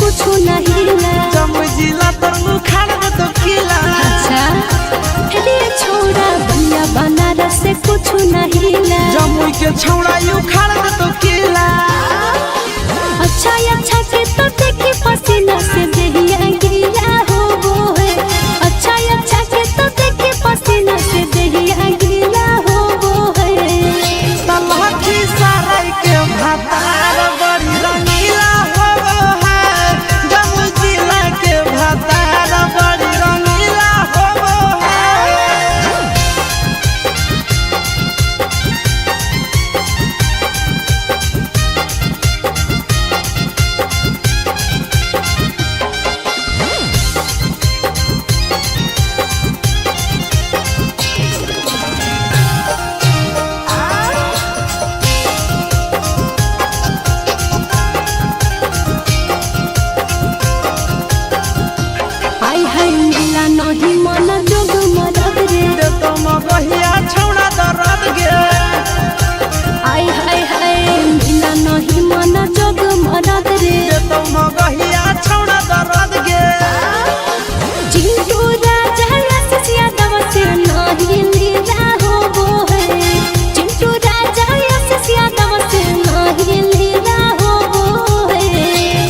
कुछ नहीं ला। जमुई जिला तर उखाड़ दे तो किला। अच्छा रे छोड़ा बलिया बनारस से कुछ नहीं ला। जमुई के छौड़ा उखाड़ दे तो किला। अच्छा अच्छा के तो देखे पसीना से देहिया गीला हो वो है। अच्छा अच्छा के तो देखे पसीना से देहिया गीला हो वो है। तलहटी साराय के भातार बड़ी रंगीला होबो है। जमुई जिला के भातार बड़ी रंगीला होबो है। आई हाय मिला नहीं मन जोग मरद रे। दे तो मगहिया छौड़ा दरद गे। आई हाय हाय मिला नहीं मन जोग मरद रे। दे तो मगहिया छौड़ा दरद गे। चिंटू राजा आशीष यादव से नहीं लीला हो वो है। चिंटू राजा आशीष यादव से नहीं लीला हो वो है।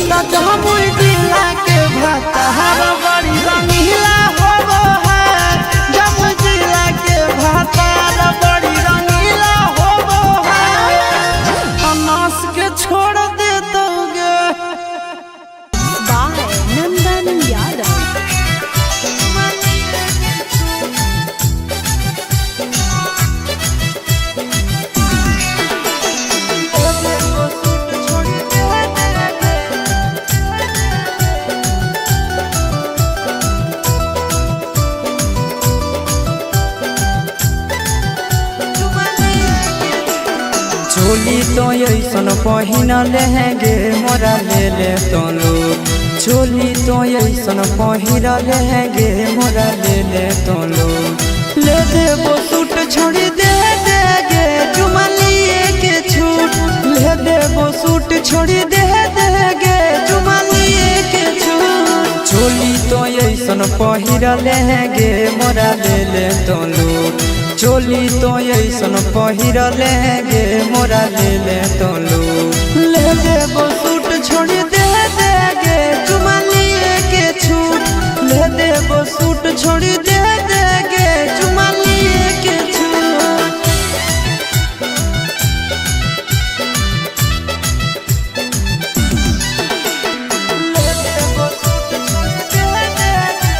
त जमुई जिला के भातार बड़ी रंगीला होबो है। जमुई जिला के भातार बड़ी रंगीला होबो है। अनास के छोड़ दे दोगे। बाय नंदन यादव। चोली तो ऐसन पहिन लेंगे मोरा ले ले तो लो। चोली तो ऐसन पहिन लेंगे मोरा ले ले तो लो। ले देबो सूट छोड़ी दे देगे चुमा लिए के छूट। ले देबो सूट छोड़ी दे देगे चुमा लिए के छूट। चोली तो ऐसन पहिर लेंगे मोरा ले ले तो लो। चोली तो ऐसन पहिर लेंगे मोरा ले ले तो लो। ले देबो सूट छोड़ी दे देगे चुमा लिए के छूट। ले देबो सूट छोड़ी दे देगे चुमा लिए के छूट। ले देबो सूट छोड़ी दे देगे।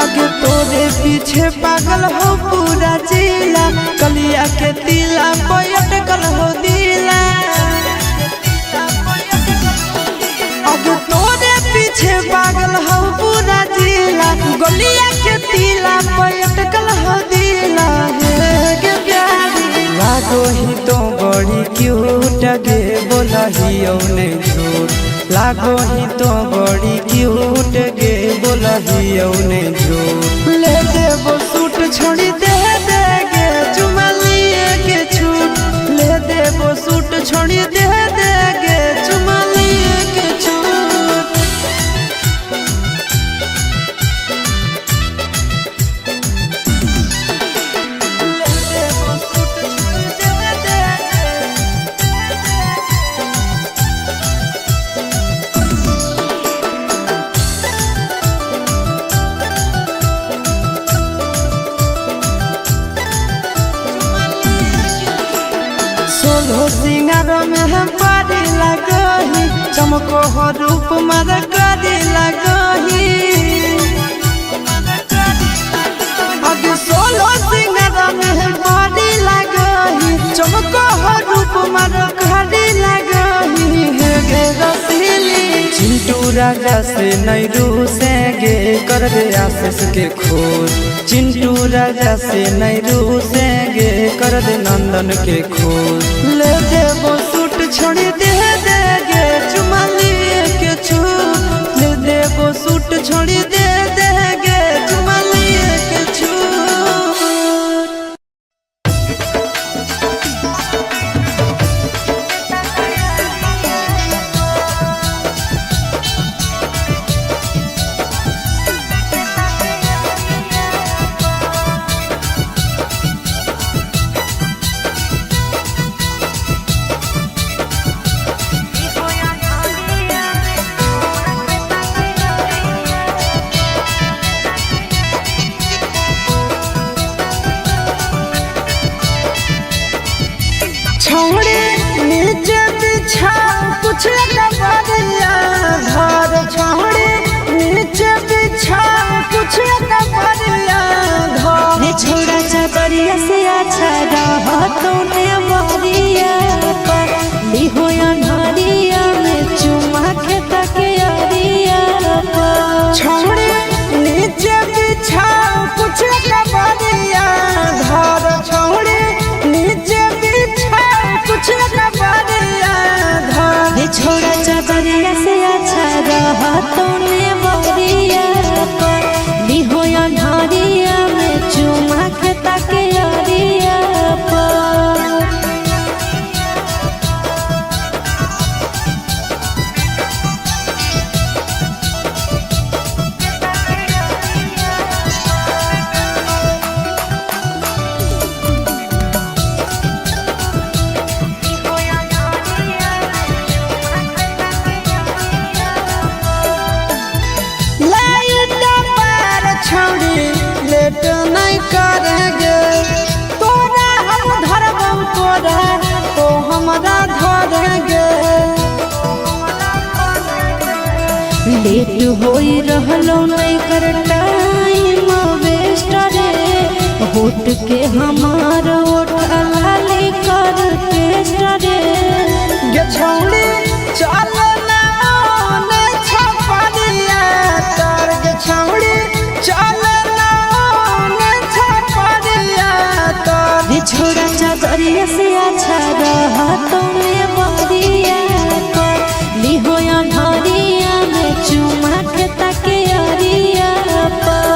आगे तोरे पीछे पागल हो पूरा जिला। कलिया के तिला अटकल हो दिला। आगे तोरे पीछे पागल हो पूरा जिला। गलिया के तिला अटकल हो दिला। हे गे प्यारी लागो ही तो बड़ी क्यूट गे बोलही नहीं झूठ। लागो ही तो बड़ी क्यूट गे बोलही नहीं झूठ। ले देबो सूट छोड़ी दे देगे चुमा लिए के छूट। ले देबो सूट छोड़ी दे देगे चुमा लिए के छूट। ले देबो सूट छोड़ी दे देगे। सोलह सिंगार में हम पारी लगही। चमको हो रूप मर करी लगही। आगे सोलह सिंगार में हम पारी लगही। चमको हो रूप मर करी लगही। हे गे रसीली चिंटू राजा से नहीं रूसेंगे कर दे आशीष के खोज। चिंटू राजा से नहीं रूसेंगे कर दे नंदन के खोज। ले देबो सूट छोड़ी दे देगे चुमा लिए के छूट। ले देबो सूट छूट छोड़ी दे देगे चुमा लिए के छूट। छोड़ी नीचे बिछा कुछ कबरिया घर, छोड़ी नीचे बिछा कुछ कबरिया घर। ने छोड़ा चादरिया से अच्छा रहतो ने बरिया पर लिहो अन्हरिया में चुमा के तके अरिया पर। छोड़ी नीचे बिछा कुछ कबरिया घर, छोड़ी नीचे बिछा कुछ कबरिया घर। ने छोड़ा चादरिया से अच्छा रहतो ने बरिया पर लिहो अन्हरिया में चुमा के तके अरिया पर। लाइट पार छोड़ी लेट नहीं करेंगे, तोरा हम धरबौ तोरा तो हमरा धरेंगे। लेट होई रहलो नहीं कर टाइम वेस्ट रे, होट के हमार ओठ लाली कर टेस्ट रे। गे छौड़ी चल ना ओने छपरिया तर, गे छौड़ी चल ना ओने छपरिया तर। रे छोड़ा चादरिया से अच्छा रहतो ने बरिया पर लिहो अन्हरिया में चुमा के तके अरिया पर।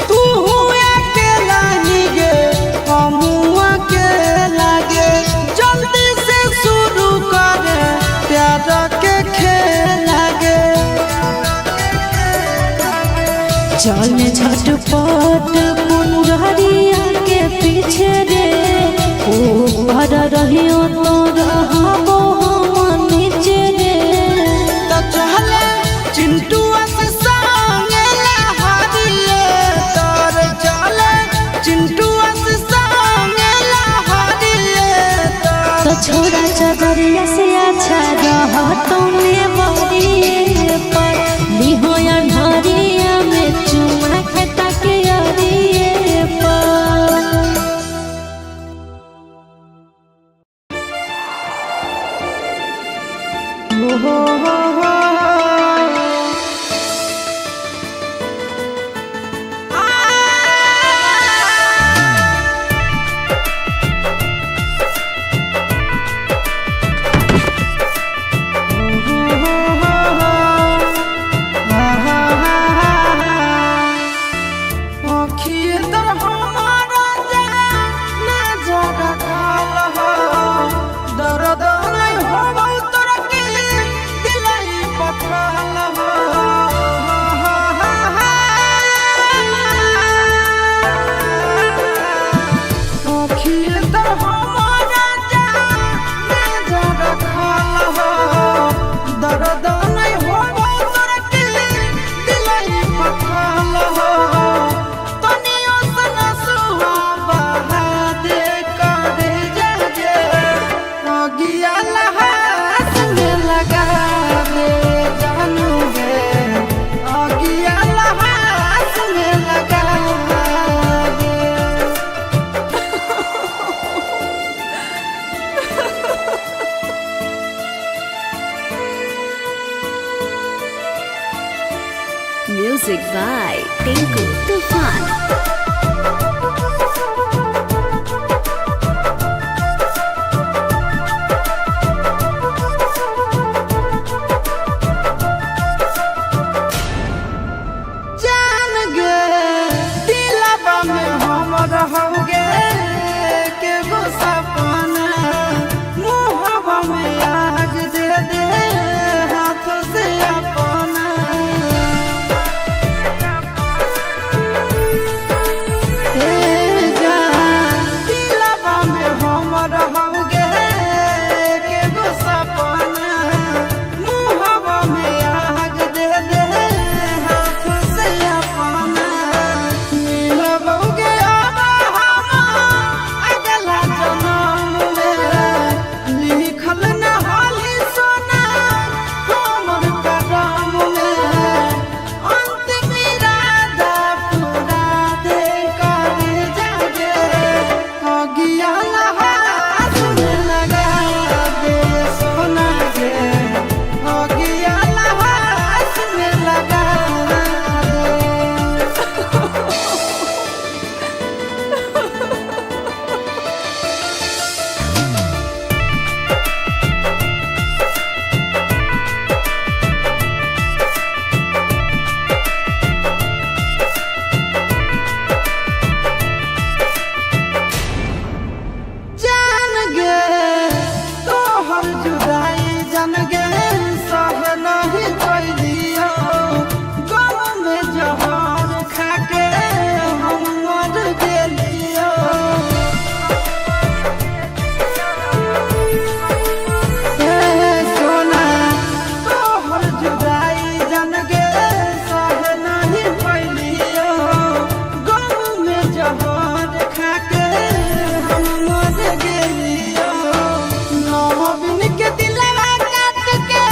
तू अकेला ही गे हम अकेला गे, जल्दी से शुरू कर प्यार के खेल गे। चल झटपट मुनहरिया के पीछे रे, ऊपर रहियो तो रहबो हम नीचे रे। तो चले चिंटू से संगे लहरिए तर, चले चिंटू से संगे लहरिए तर। तो छोड़ा चादरिया से अच्छा रहतो ने बरिए पर लिहो अन्हरिया में चुमा के तके अरिए पर। हो हो हो हो। दर्द नहीं होबौ तोरा के दिल Music by Tinku Tufan. जान गे दिलवा में हम रहोगे के गो सपना, मुहवा में आग दे दे हाथ से अपना। हे जान दिलवा में हम रहोगे के गो सपना, मुहवा में आग दे दे हाथ से अपना। मिलबोगे अब हम अगला जन्म में, लिखल न होली सोना हमर करम में। अंतिम इरादा पूरा दे कर जागे, अगिया हाथ में लगा दे सोना गे, अगिया हाथ में लगा दे। जान गे तोहर जुदाई जान गे सह नहीं कैलियो, गम में जहर खाके हम मर गेलियो। हे सोना तोहर जुदाई जान गे सह नहीं कैलियो, गम में जहर खाके हम मर गेलियो। नवीन के दिलवा काट के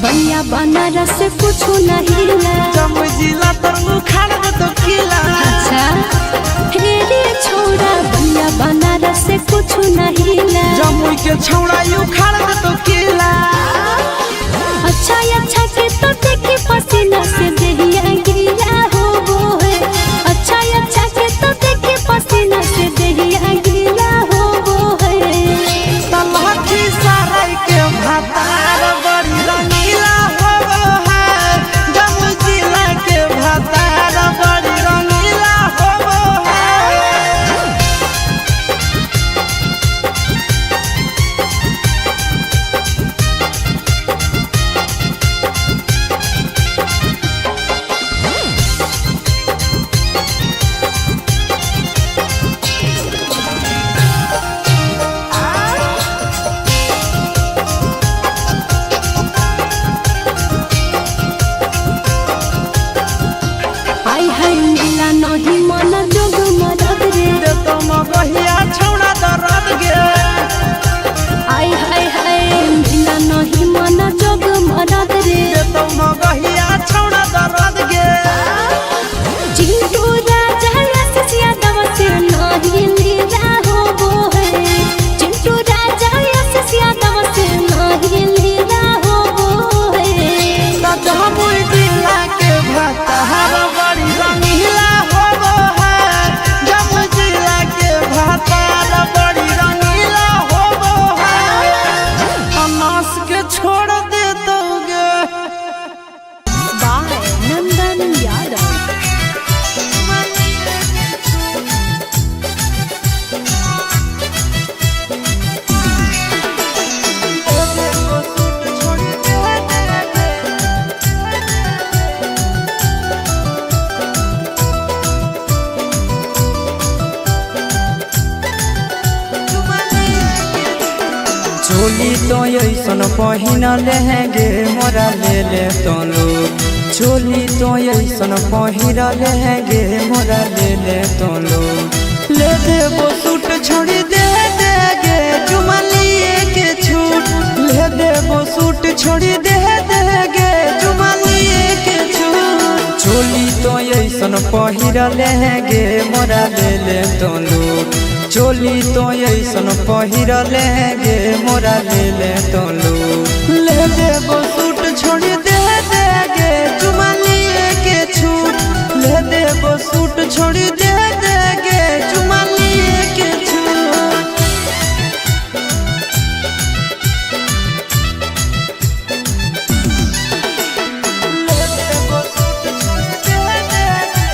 बलिया बनारस से कुछ नहीं ला। जमुई जिला तर उखाड़ दे तो किला। अच्छा हे रे छोड़ा बलिया बनारस से कुछ नहीं ला। जमुई के छौड़ा उखाड़ दे तो किला। अच्छा अच्छा के तो देखे पसीना से देहिया गीला हो वो है। अच्छा अच्छा के तो देखे पसीना से देहिया गीला हो वो है। तलहठी सराय के भातार बड़ी रंगीला होबो है। जमुई जिला के भातार बड़ी रंगीला होबो है। आई हाय मिला नहीं मन जोग मरद रे। दे तो मगहिया छौड़ा दरद गे। आई हाय हाय मिला नहीं मन जोग मरद रे। दे तो मगहिया छौड़ा दरद गे। चिंटू राजा आशीष यादव से नहीं लीला हो वो है। चिंटू राजा आशीष यादव से नहीं लीला हो वो है। जमुई जिला के भातार बड़ी रंगीला होबो है। जमुई जिला के भातार बड़ी रंगीला होबो है। अनास के छोड़ दे दोगे। By Nandan Yadav. चोली तो ऐसन पहिन लहेंगे मोरा ले ले तो लोग। चोली तो ऐसन पहिर लहेंगे मोरा ले ले तो लोग। ले देबो सूट छोड़ी दे देगे चुमा लिए के छूट। ले देबो सूट छोड़ी दे देगे चुमा लिए के छूट। चोली तो ऐसन पहिर लहेंगे मोरा ले ले तो लोग। चोली तो ऐसन पहिर लहेंगे मोरा ले ले तो लोग। ले देबो सूट छोड़ी दे देगे चुमा लिए के छूट। ले देबो सूट छोड़ी दे देगे चुमा लिए के छूट। ले देबो सूट छोड़ी दे देगे।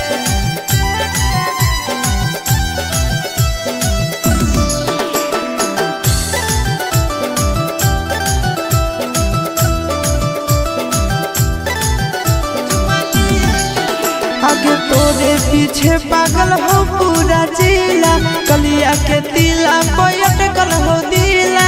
आगे तोरे पीछे पागल हो पूरा जिला। कलिया के तिला अटकल हो दिला।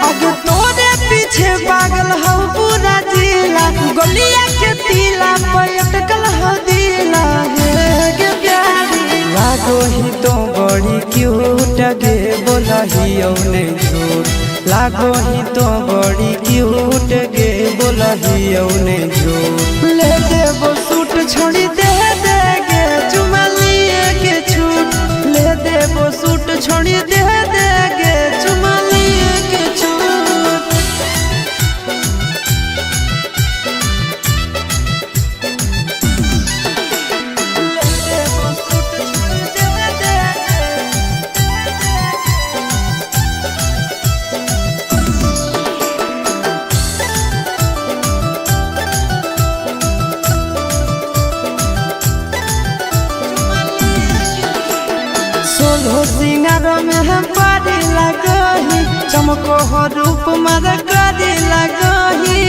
आगे तोरे पीछे पागल हो पूरा जिला। गलिया के तिला अटकल हो दिला। हे गे प्यारी लागो ही तो बड़ी क्यूट गे बोलही नहीं झूठ। लागो ही तो बड़ी क्यूट गे बोलही नहीं झूठ। ले देबो सूट छोड़ी दे देगे चुमा लिए के छूट। ले देबो सूट छोड़ी दे देगे चुमा लिए के छूट। ले देबो सूट छोड़ी दे देगे। सोलहो सिंगार में हम पारी लगही। चमको हो रूप मर करी लगही।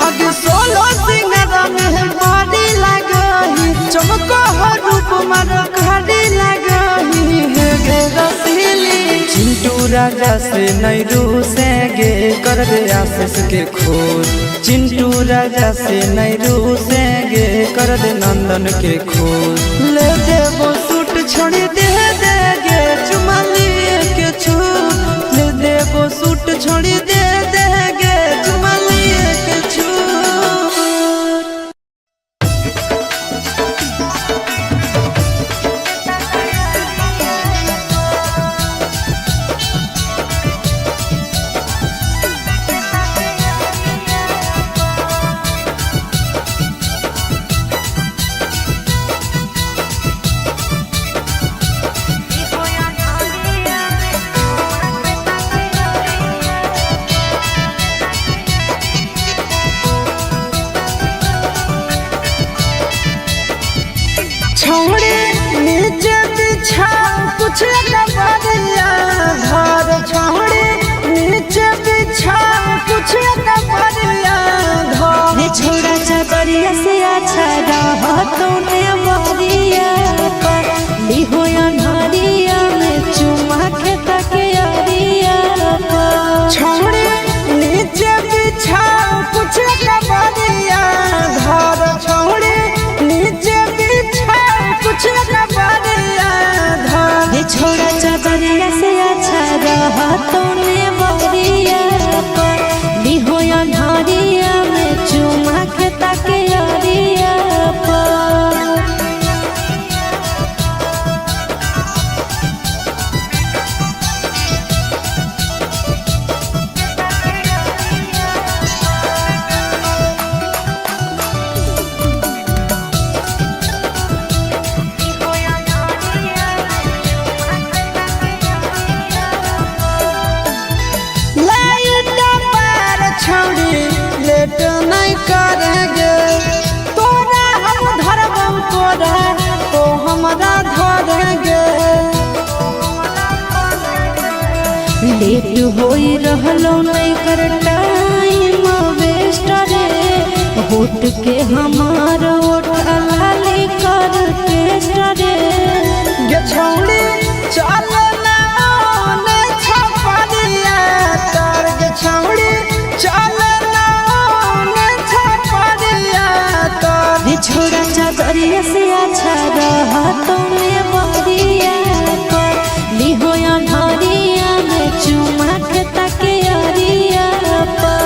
आगे सोलहो सिंगार में हम पारी लगही। चमको हो रूप मर करी लगही। हे गे रसीली चिंटू राजा से नहीं रूसेंगे कर दे आशीष के खोज। चिंटू राजा से नहीं रूसेंगे कर दे नंदन के खोज। ले देबो सूट छोड़ी दे देगे चुमा लिए के छूट। कुछ कबरिया धर छौड़ी नीचे बिछा कुछ कबरिया धर। ने छोड़ा चादरिया से अच्छा रहतो ने बरिया पर लिहो अन्हरिया में चुमा के तके अरिया पर। छौड़ी नीचे बिछा कुछ कबरिया धर छौड़ी नीचे बिछा कुछ कबरिया धर। ने छोड़ा चादरिया से अच्छा रहतो ने बरिया पर लिहो अन्हरिया में चुमा के तके अरिया पर। लाइट पार छौड़ी लेट नहीं करेंगे तोरा हम धरबौ तोरा तो हमरा धरेंगे। लेट होई रहलो नहीं कर टाइम वेस्ट रे होट के हमार ओठ लाली कर टेस्ट रे। गे छौड़ी चल ना ओने छपरिया तर गे छौड़ी चल ना ओने छपरिया तर। रे छोड़ा चादरिया से अच्छा रहतो ने बरिया पर लिहो अन्हरिया में चुमा के तके अरिया पर।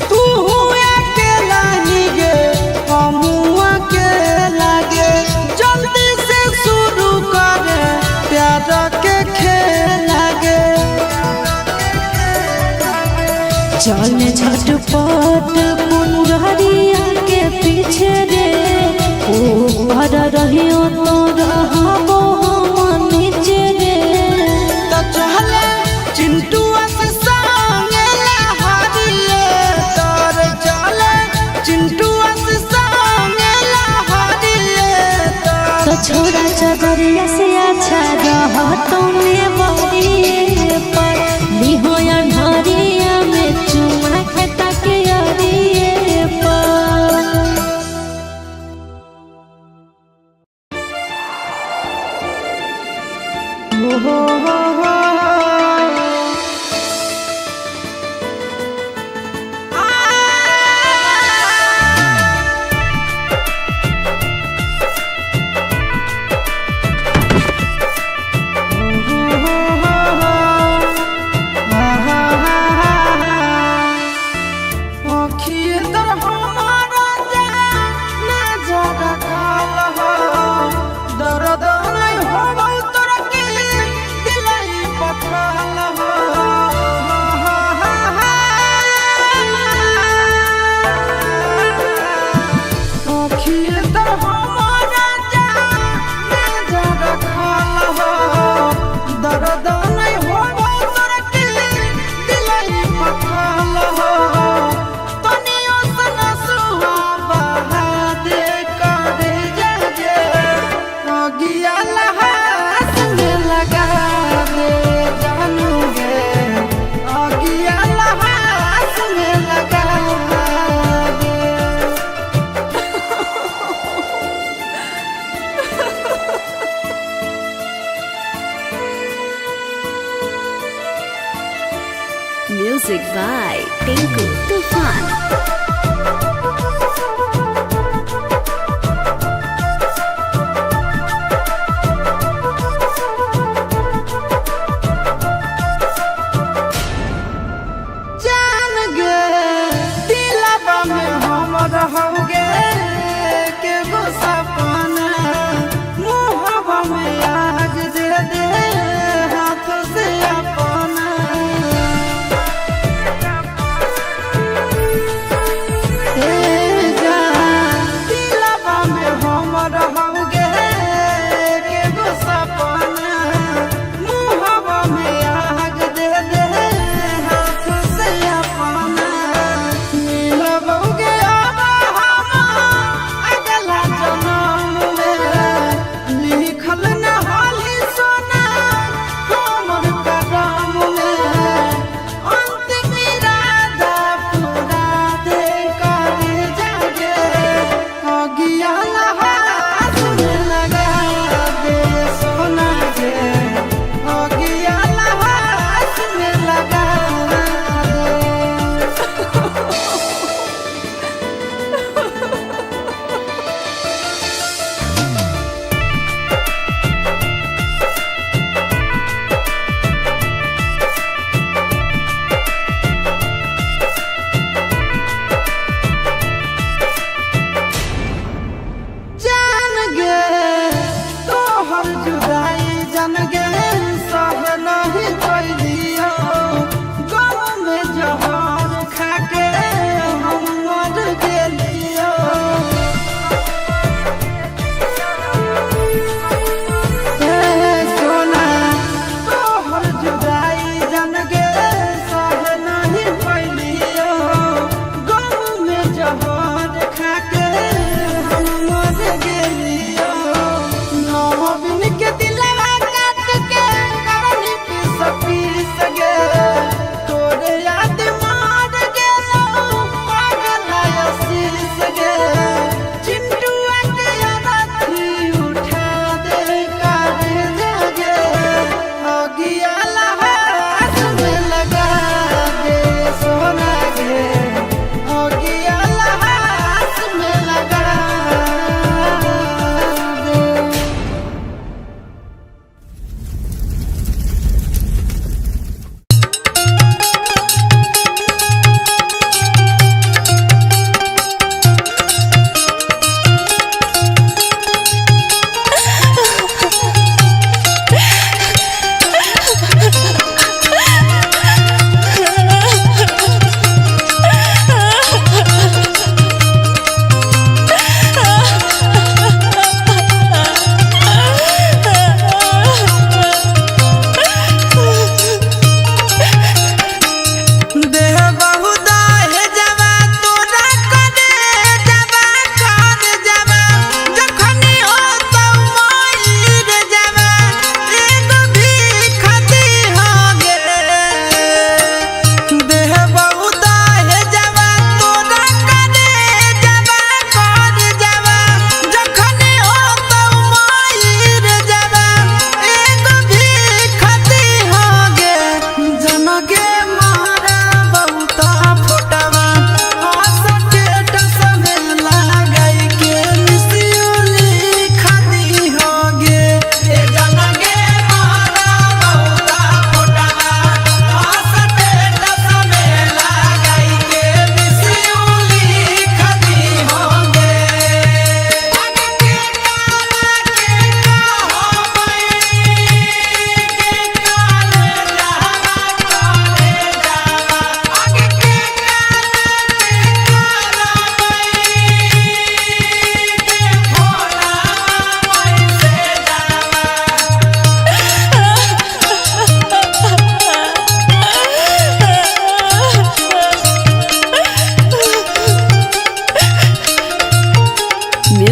तू अकेला ही गे हमहू अकेला गे जल्दी से शुरू कर प्यार के खेल गे। चल झटपट मुनगरिया के पीछे रे ऊपर रहियो तो रहबो हम नीचे रे। तो चले चिंटू से संगे लहरिए तर चले चिंटू से संगे लहरिए तर। तो छोड़ा चादरिया से अच्छा रहतो ने बरिए पर लिहो अन्हरिया में चुमा के तके अरिए पर। हो हो हो हो। आ। हो हो हो हो।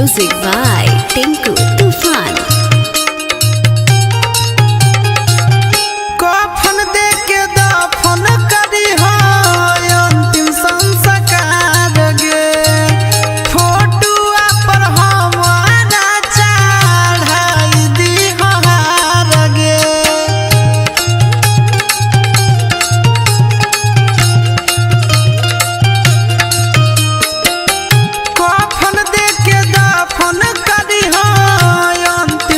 Music by Tinku Tufan. कफन दे के दफन करी हो अंतिम संस्कार गे, फोटुआ पर हमारा चढ़ाई दी हार गे। कफन दे के दफन करी हो अंतिम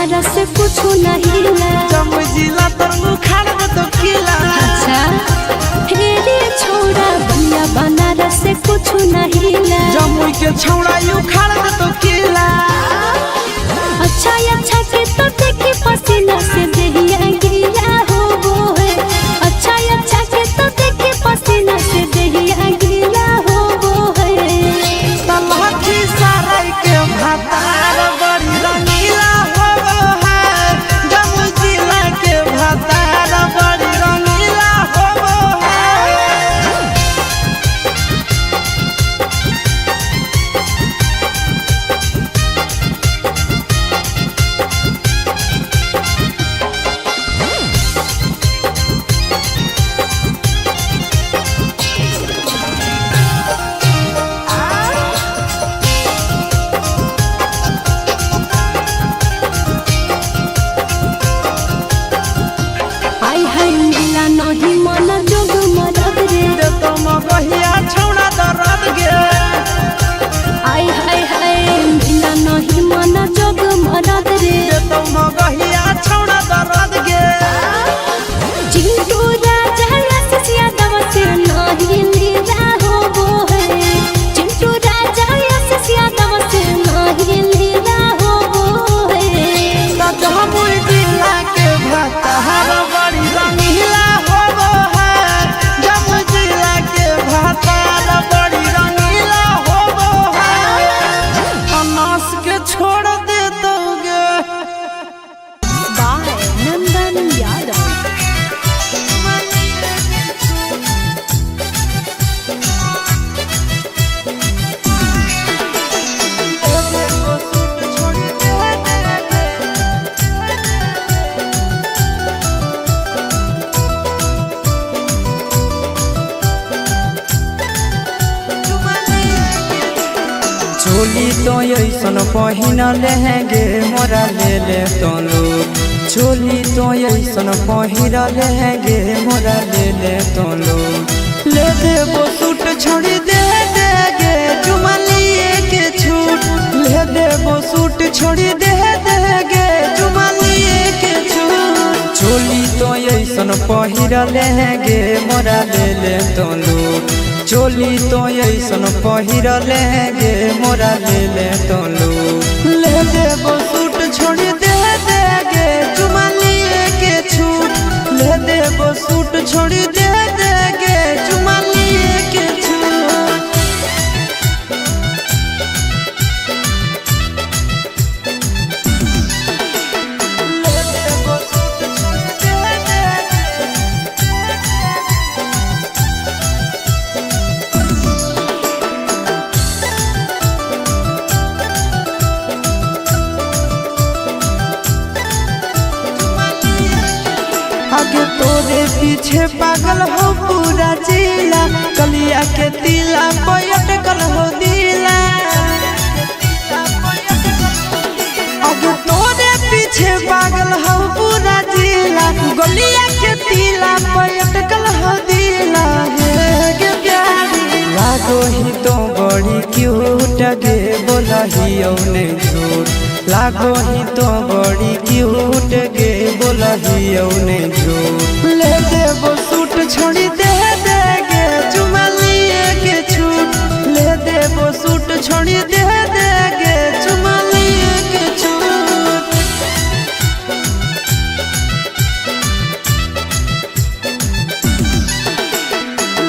बनारस से कुछ नहीं ला। जमुई जिला तोर उखाड़ दे तो किला। अच्छा हे रे छोड़ा बलिया बनारस से कुछ नहीं ला। जमुई के छौड़ा उखाड़ दे तो किला। अच्छा अच्छा के तो देखे पसीना से देहिया गीला हो वो है। अच्छा अच्छा के तो देखे पसीना से देहिया गीला हो वो है। तलहकी साराई के भातार बड़ी रंगीला होबो है। जमुई जिला के भातार बड़ी रंगीला होबो है। आई हाय मिला नहीं मन जोग मरद रे। दे तो मगहिया छौड़ा दरद गे। आई हाय हाय मिला नहीं मन जोग मरद रे। दे तो मगहिया छौड़ा दरद गे। चिंटू राजा आशीष यादव से नहीं लीला हो वो है। चिंटू राजा आशीष यादव से नहीं लीला हो वो है। जमुई जिला के भातार बड़ी रंगीला होबो है। जमुई जिला के भातार बड़ी रंगीला होबो है। अनास के छोड़ दे दोगे। बाय नंदन यादव। चोली तो ऐसन पहिन लहंगे मोरा ले ले तो लोग। चोली तो ऐसन पहिर लहंगे मोरा ले ले तो लोग। ले देबो सूट छोड़ी दे देगे चुमा लिए के छूट। ले देबो सूट छोड़ी दे देगे चुमा लिए के छूट। चोली तो ऐसन पहिर लहंगे मोरा ले ले तो लोग। चोली तो ऐसन पहिर लहंगे मोरा ले ले तो लोग। ले देबो सूट छोड़ी दे देगे चुमा लिए के छूट। ले देबो सूट छोड़ी दे देगे चुमा लिए के छूट। ले देबो सूट छोड़ी दे देगे। आगे तोरे पीछे पागल हो पूरा जिला। कलिया के तिला अटकल हो दिला। आगे तोरे पीछे पागल हो पूरा जिला। गलिया के तिला अटकल हो दिला। हे गे प्यारी लागो ही तो बड़ी क्यूट गे बोलही औने झूठ। लागो ही तो बड़ी क्यूट गे बोलही औने झूठ। ले देबो सूट छोड़ी दे देगे चुमा लिए के छूट। ले देबो सूट छोड़ी दे देगे चुमा लिए के छूट।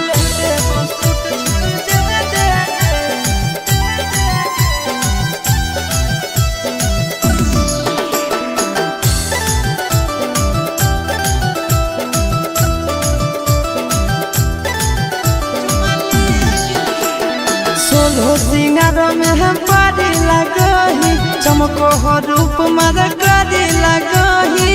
ले देबो सूट छोड़ी दे देगे। सोलह सिंगार में हम पारी लगही। चमको हो रूप मर करी लगही।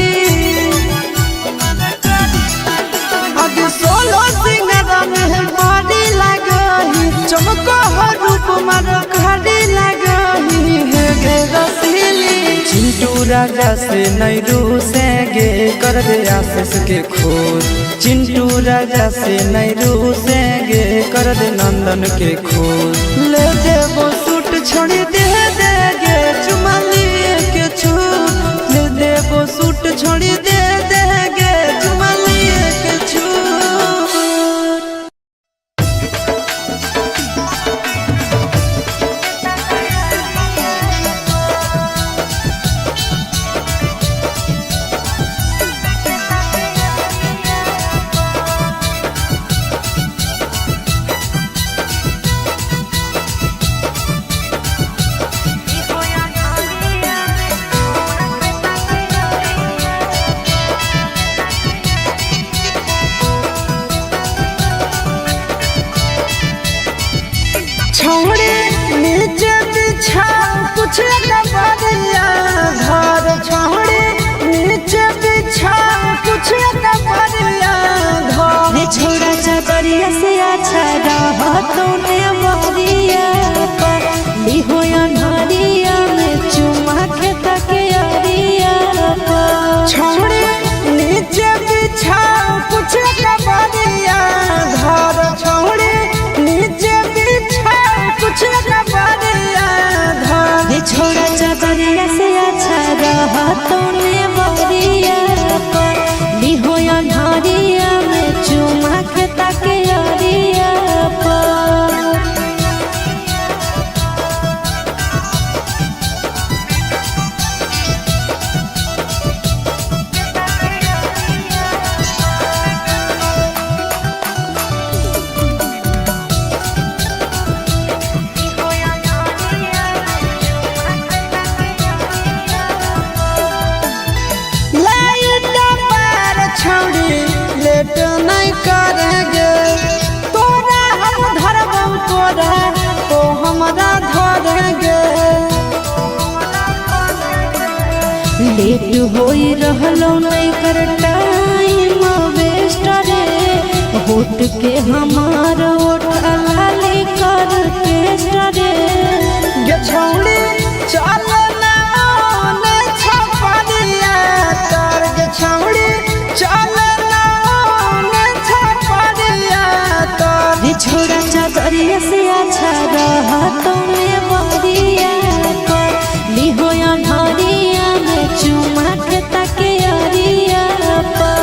आगे सोलह सिंगार में हम पारी लगही। चमको हो रूप मर करी लगही। हे गे रसीली चिंटू राजा से नहीं रूसेंगे कर दे आशीष के खोज। चिंटू राजा से नहीं रूसेंगे कर दे नंदन के खोज। ले देबो सूट छोड़ी दे देगे चुमा लिए के छूट। ले तोने बरिया पर लिहो अन्हरिया में चुमा के ताके अरिया पर। लाइट पार छौड़ी लेट नहीं करेंगे, तोरा हम धरबौ तोरा तो हमरा धरेंगे। लेट होई रहलो नहीं कर टाइम वेस्ट रे, होट के हमार ओठा लाली कर टेस्ट रे। गे छौड़ी चल ना ओने छपरिया तर, गे छौड़ी चल ना ओने छपरिया तर। रे छोरा चादरिया से अच्छा रहा तोने बरिया पर लिहो अन्हरिया में चुमा के ताके अरिया पर।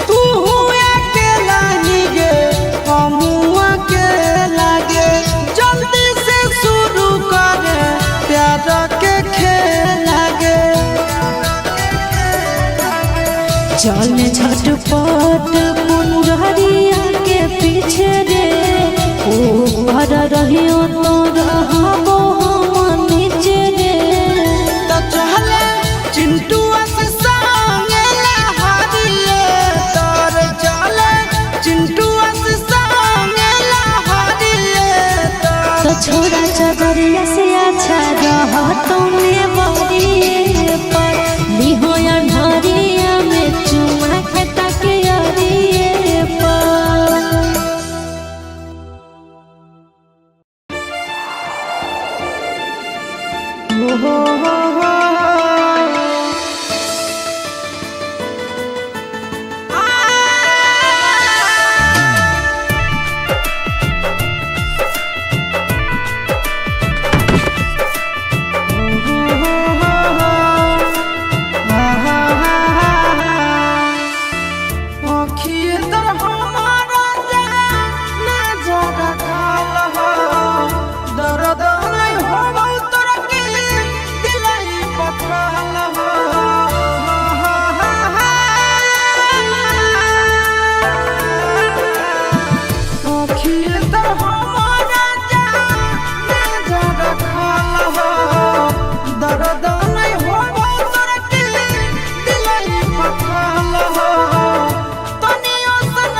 तू अकेला ही गे हमू अकेला गे, जल्दी से शुरू कर प्यार के खेल गे। चल झटपट पुनरिया के पीछे रे, ऊपर रहियो तो रहबो हम नीचे रे। त चले चिंटू से संगे लहरिए तर, चले चिंटू से संगे लहरिए तर। तो छोरा चदरिया से अच्छा रह तोने बरिए पर लिहो अन्हरिया में चुमा के ताके अरिए पर। हो हो हो हो। दर्द नहीं होबौ तोरा के दिलाई पथराल हो। अखिए तर हमारा जान जरा खाल हो, दर्द नहीं होबौ तोरा के दिलाई पथराल हो। तनियो सन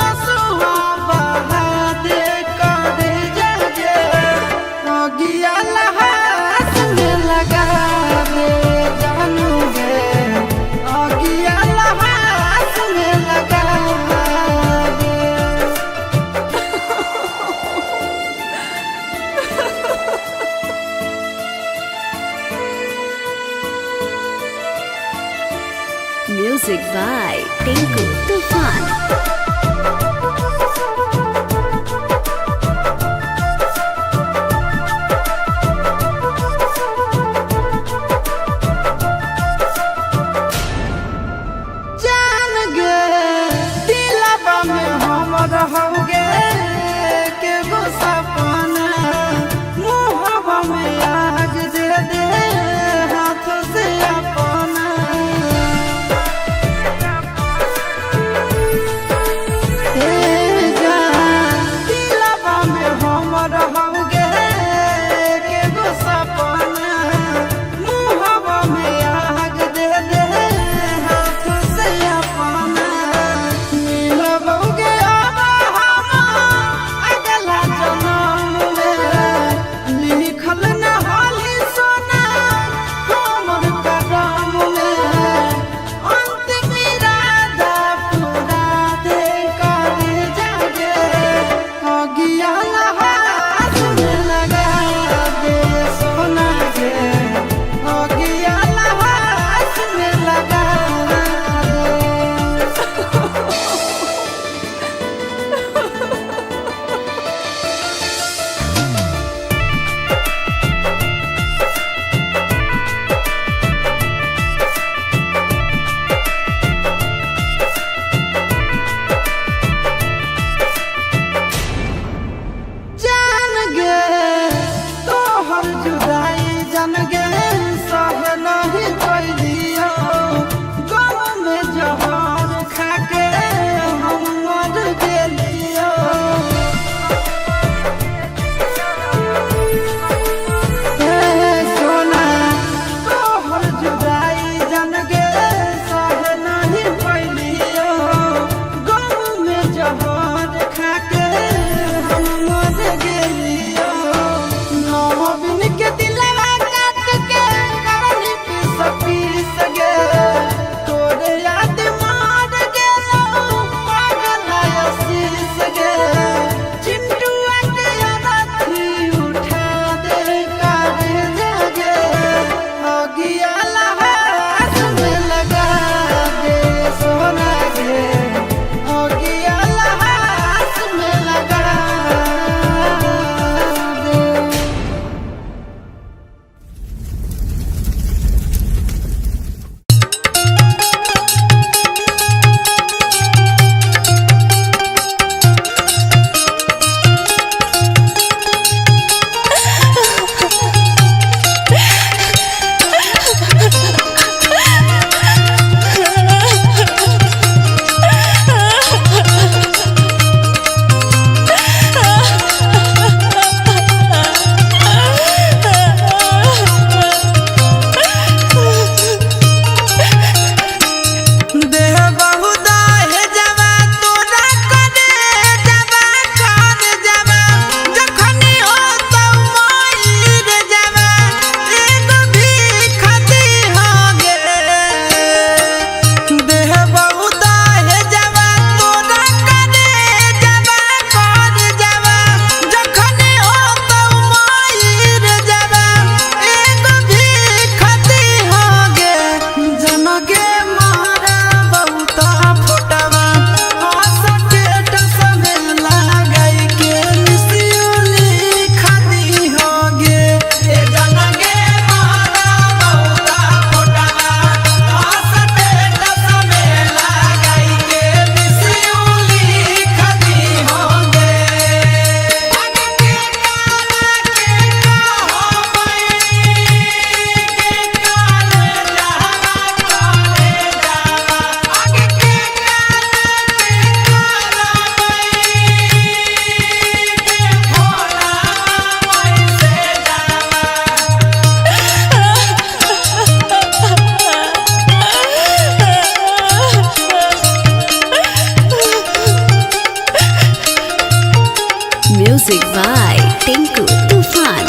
Music by Tinku Tufan.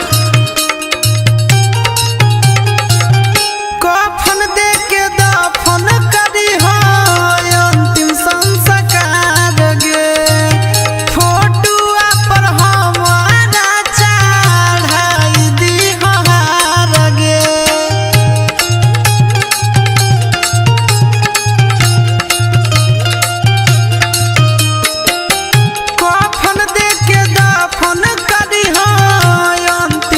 कफन दे के दफन करी हो अंतिम संस्कार गे, फोटुआ पर हमारा चढ़ाई दी हार गे। कफन दे के दफन करी हो अंतिम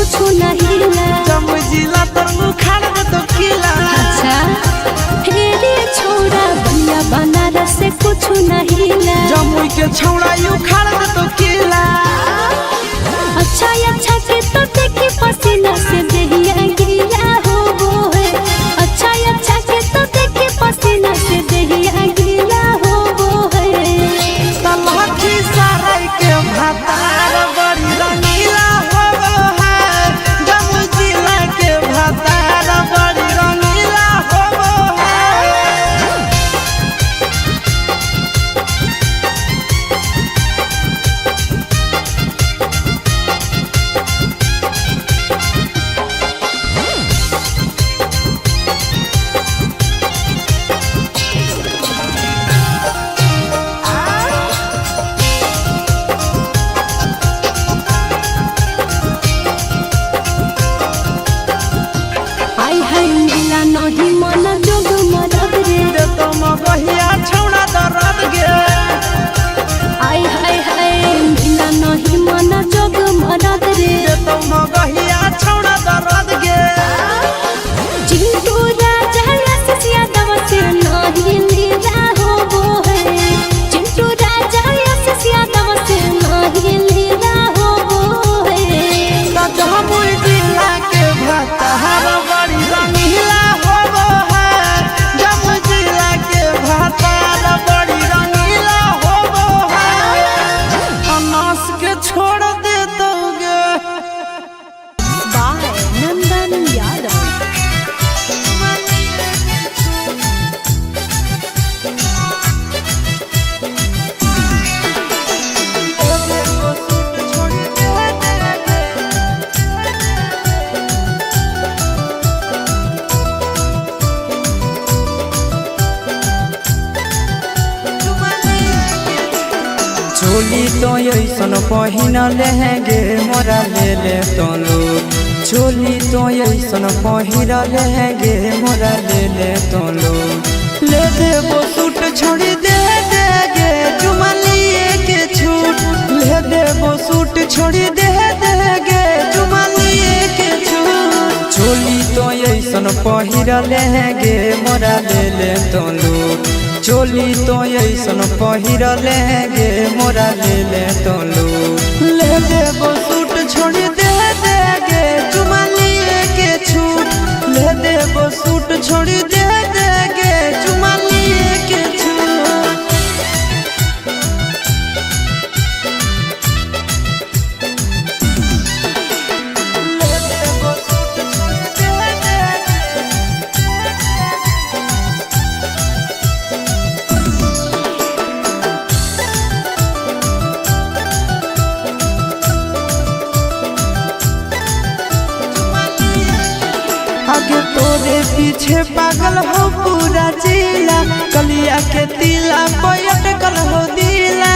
कुछ नहीं ला। जमुई जिला तोर उखाड़ दे तो किला। अच्छा हे रे छोड़ा बलिया बनारस से कुछ नहीं ला। जमुई के छौड़ा उखाड़ दे तो किला। अच्छा अच्छा के तो देखी पसीना से देहिया गीला हो वो है। अच्छा अच्छा के तो देखी पसीना से देहिया गीला हो वो है। तलहठी सराय के भातार बड़ी रंगीला होबो है। जमुई जिला के भातार बड़ी रंगीला होबो है। आई हाय मिला नहीं मन जोग मरद रे। दे तो मगहिया छौड़ा दरद गे। आई हाय हाय मिला नहीं मन जोग मरद रे। दे तो मगहिया छौड़ा दरद गे। चिंटू राजा आशीष यादव से नहीं लीला हो वो है। चिंटू राजा आशीष यादव से नहीं लीला हो वो है। जमुई जिला के भातार बड़ी रंगीला होबो है। जमुई जिला के भातार बड़ी रंगीला होबो है। अनास के छोड़ दे दोगे। बाय नंदन यादव। चोली तो ऐसन पहिन लहंगे मोरा ले ले तो लोग। चोली तो ऐसन पहिर लहंगे मोरा ले ले तो लोग। ले देबो सूट छोड़ी दे देगे चुमा लिए के छूट। ले देबो सूट छोड़ी दे देगे चुमा लिए के छूट। चोली तो ऐसन पहिर लहंगे मोरा ले ले तो लोग। चोली तो ऐसन पहिर लहंगे मोरा ले ले तो लोग। ले देबो सूट छोड़ी दे देगे चुमा लिए के छूट। ले देबो सूट छोड़ी दे देगे चुमा लिए के छूट। ले देबो सूट छोड़ी दे देगे। आगे तोरे पीछे पागल हो पूरा जिला। कलिया के तिला पलटकल हो दिला।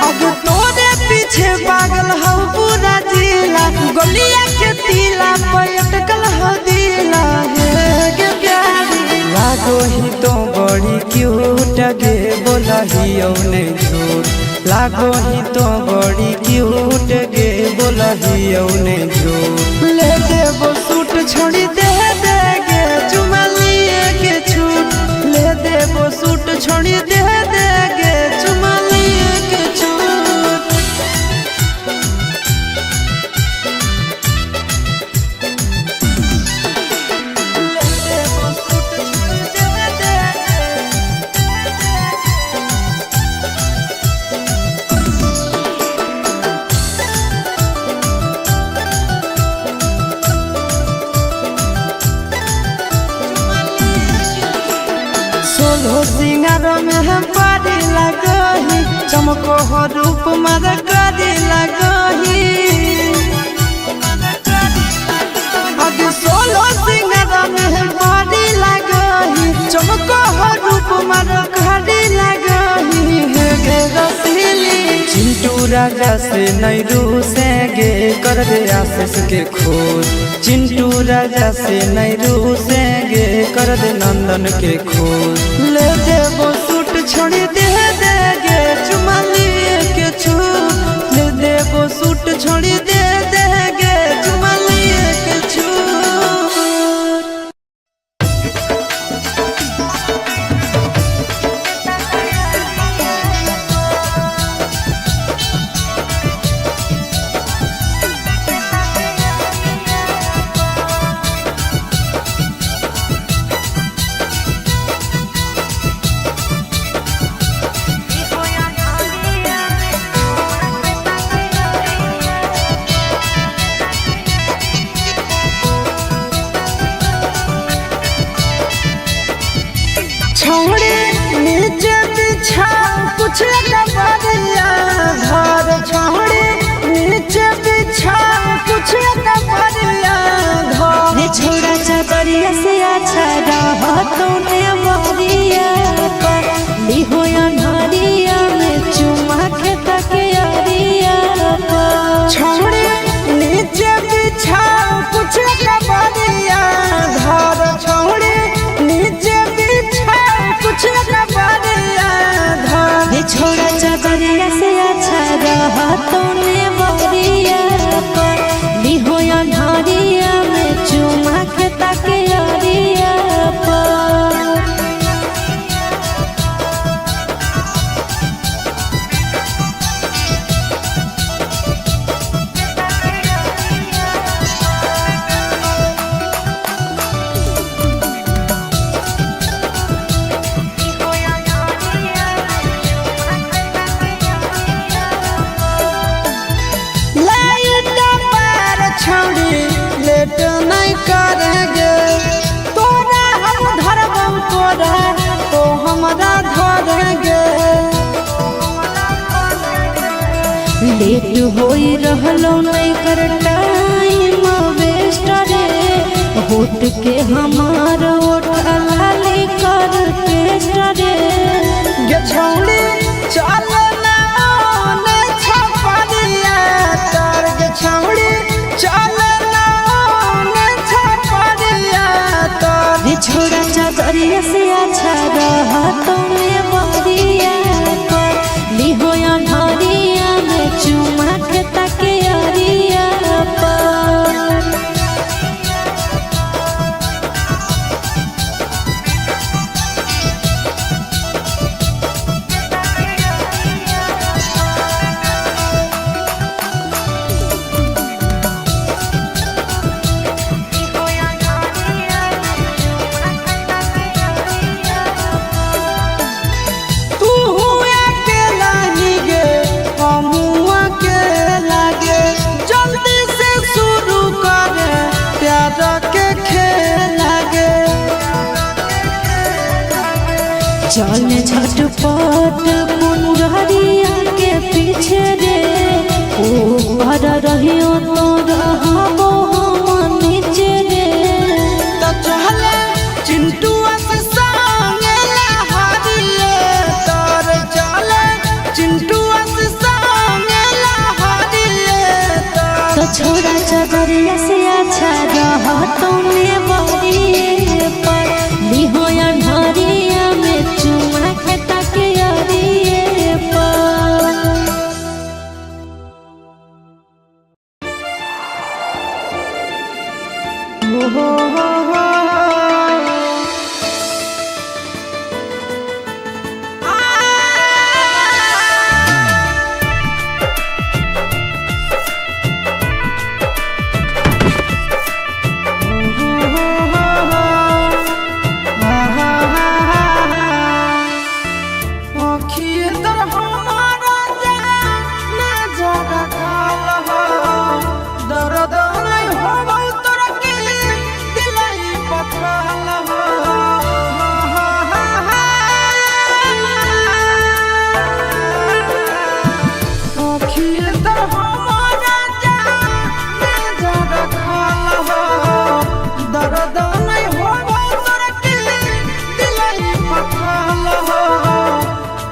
आगे तोरे पीछे पागल हो पूरा जिला। गलिया के तिला पलटकल हो दिला। हे गे प्यारी लागो ही तो बड़ी क्यूट गे बोलही औने झूठ। लागो ही तो बड़ी क्यूट गे बोलही औने झूठ। ले देबो सूट छोड़ी दे देगे चुमा लिए के छूट। ले देबो सूट छोड़ी दे देगे चुमा लिए के छूट। ले देबो सूट छोड़ी दे देगे। सोलहो सिंगार में हम पारी लगही। चमको हो रूप मर करी लगही। आगे सोलहो सिंगार में हम पारी लगही। चमको हो रूप मर करी लगही। हे गे रसीली चिंटू राजा से नहीं रूसेंगे कर दे आशीष के खोज। चिंटू राजा से नहीं रूसेंगे कर दे नंदन के खोज। ले देबो सूट छोड़ी दे देगे चुमा लिए के छूट। ले देबो सूट छौड़ी नीचे बिछा कुछ कबरिया घर छौड़ी नीचे बिछा कुछ कबरिया घर। रे छोड़ा चादरिया से अच्छा रहतो ने मरिया पर लिहो अनहरिया में चुमा के तके अरिया पर। छौड़ी नीचे बिछा कुछ कबरिया घर छौड़ी नीचे बिछा कुछ कबरिया घर। रे छोड़ा चादरिया से अच्छा रहतो ने मरिया पर लिहो अनहरिया में चुमा के तके अरिया पर। लाइट पार छौड़ी लेट नहीं करेंगे तोरा हम धरबौ तोरा तो हमरा धरेंगे। लेट होई रहलो नहीं कर टाइम वेस्ट रे होट के हमार ओठा लाली कर टेस्ट रे। गे छौड़ी चल ना ओने छपरिया तर गे छौड़ी चल ना ओने छपरिया तर। रे छोड़ा चादरिया से अच्छा रहतो ने बरिया पर लिहो अनहरिया में चुमा के तके अरिया पर। तू हुआ के लानी गे हम हुआ के लागे जल्दी से शुरू कर प्यार के खेल गे। चल झटपट मुंगरिया के पीछे रे ऊपर रहियो तो रहबो हम नीचे रे। तो चले चिंटू से संगे लहरिए तर चले चिंटू से संगे लहरिए तर। तो छोड़ा चादरिया से अच्छा रहतो ने बरिए पर लिहो अनहरिया में चुमा के तके अरिए पर। हो हो हो हो। दर्द नहीं होबौ तोरा के दिलाई पथराल हो। अखिए तर हमारा जान जरा खाल हो। दर्द नहीं होबौ तोरा के दिलाई पथराल हो।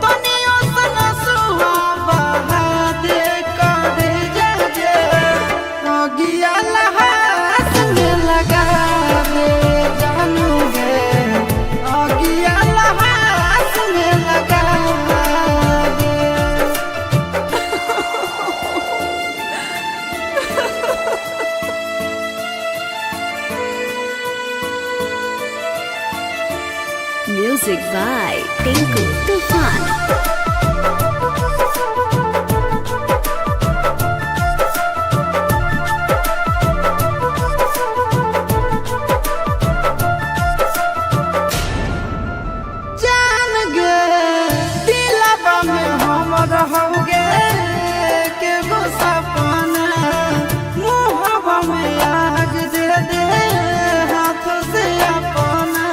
तनियो सन सुहा बहा दे करे जा जे अगिया लहा संगे लगा दे जानू गे अगिया लहा संगे लगा दे। Music by Tinku Tufan. जान गे दिलवा में हम रहोगे के गो सपना मुहवा में आग दे दे हाथ से अपना।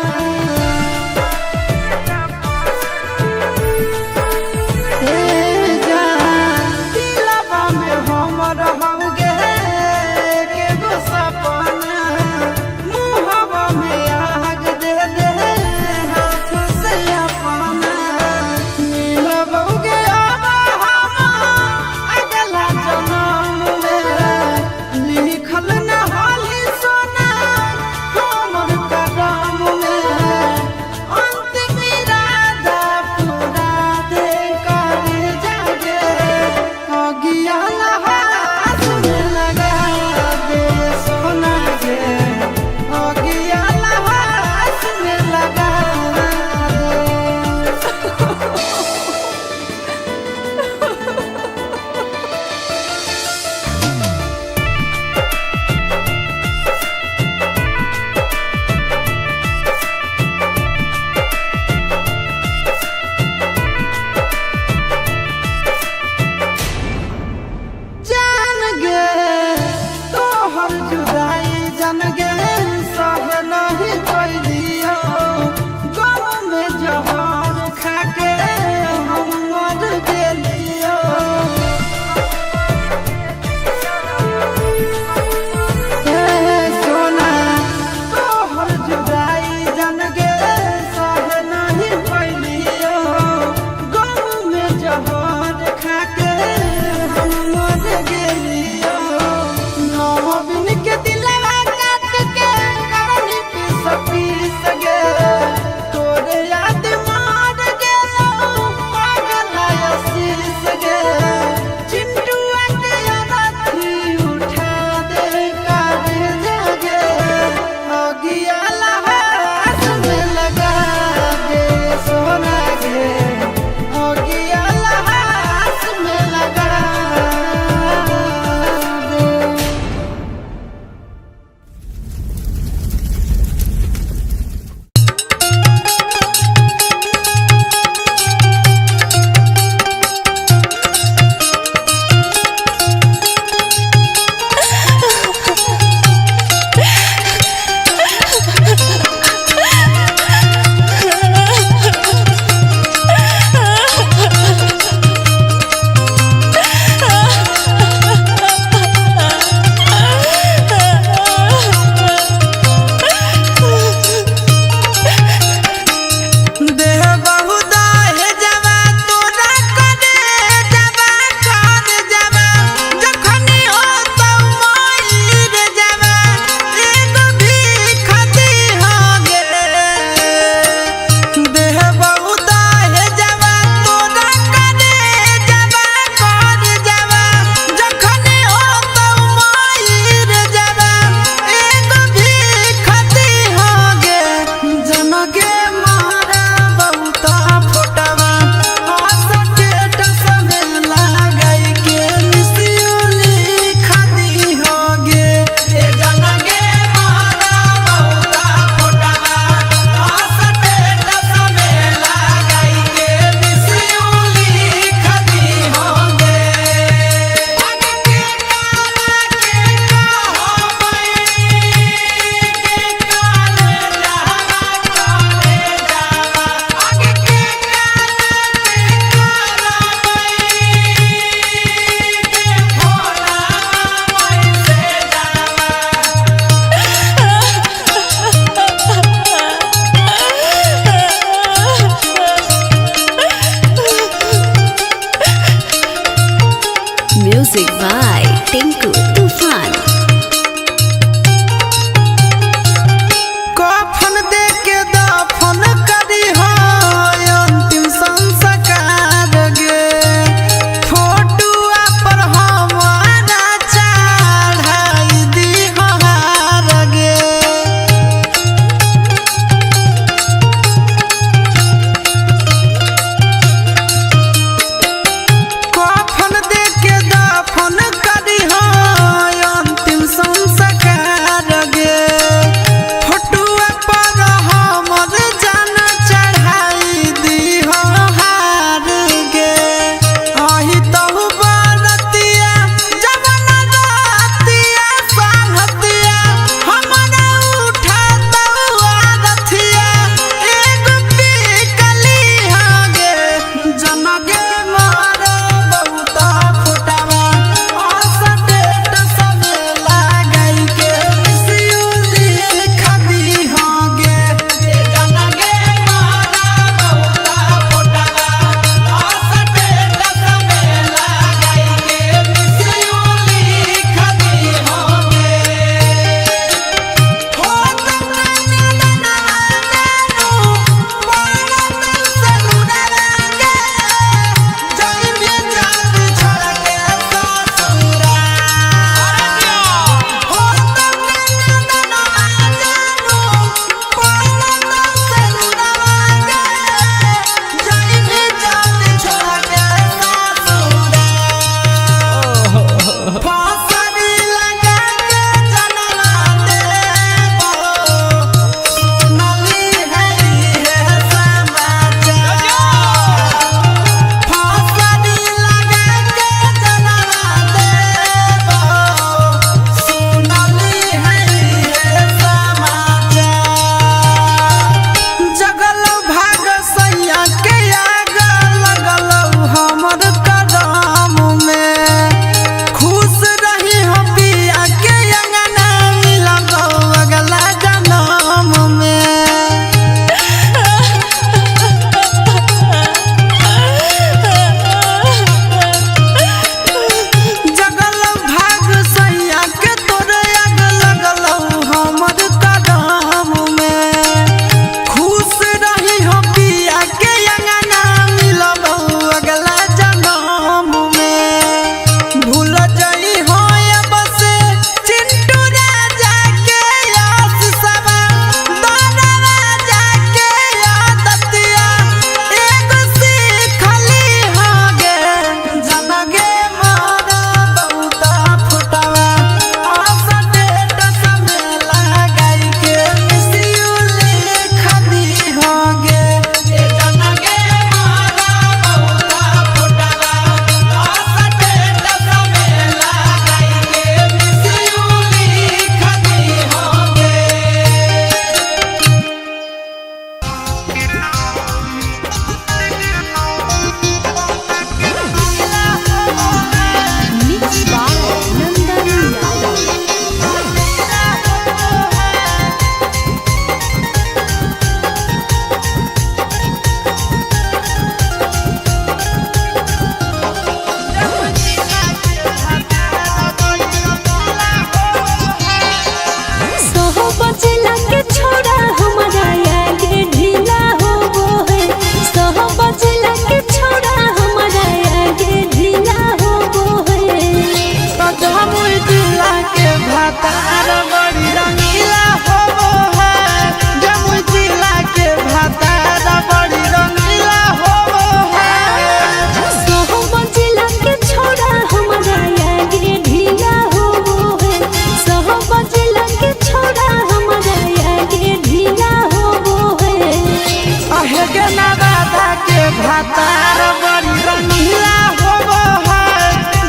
नवादा के भातार बड़ी रंगीला होबो है।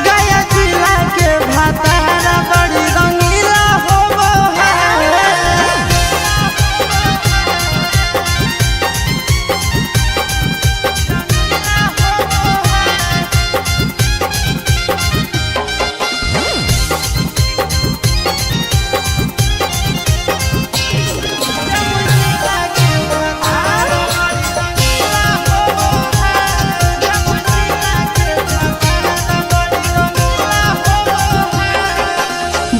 गया जिला के भातार बड़ी रंगीला होबो है।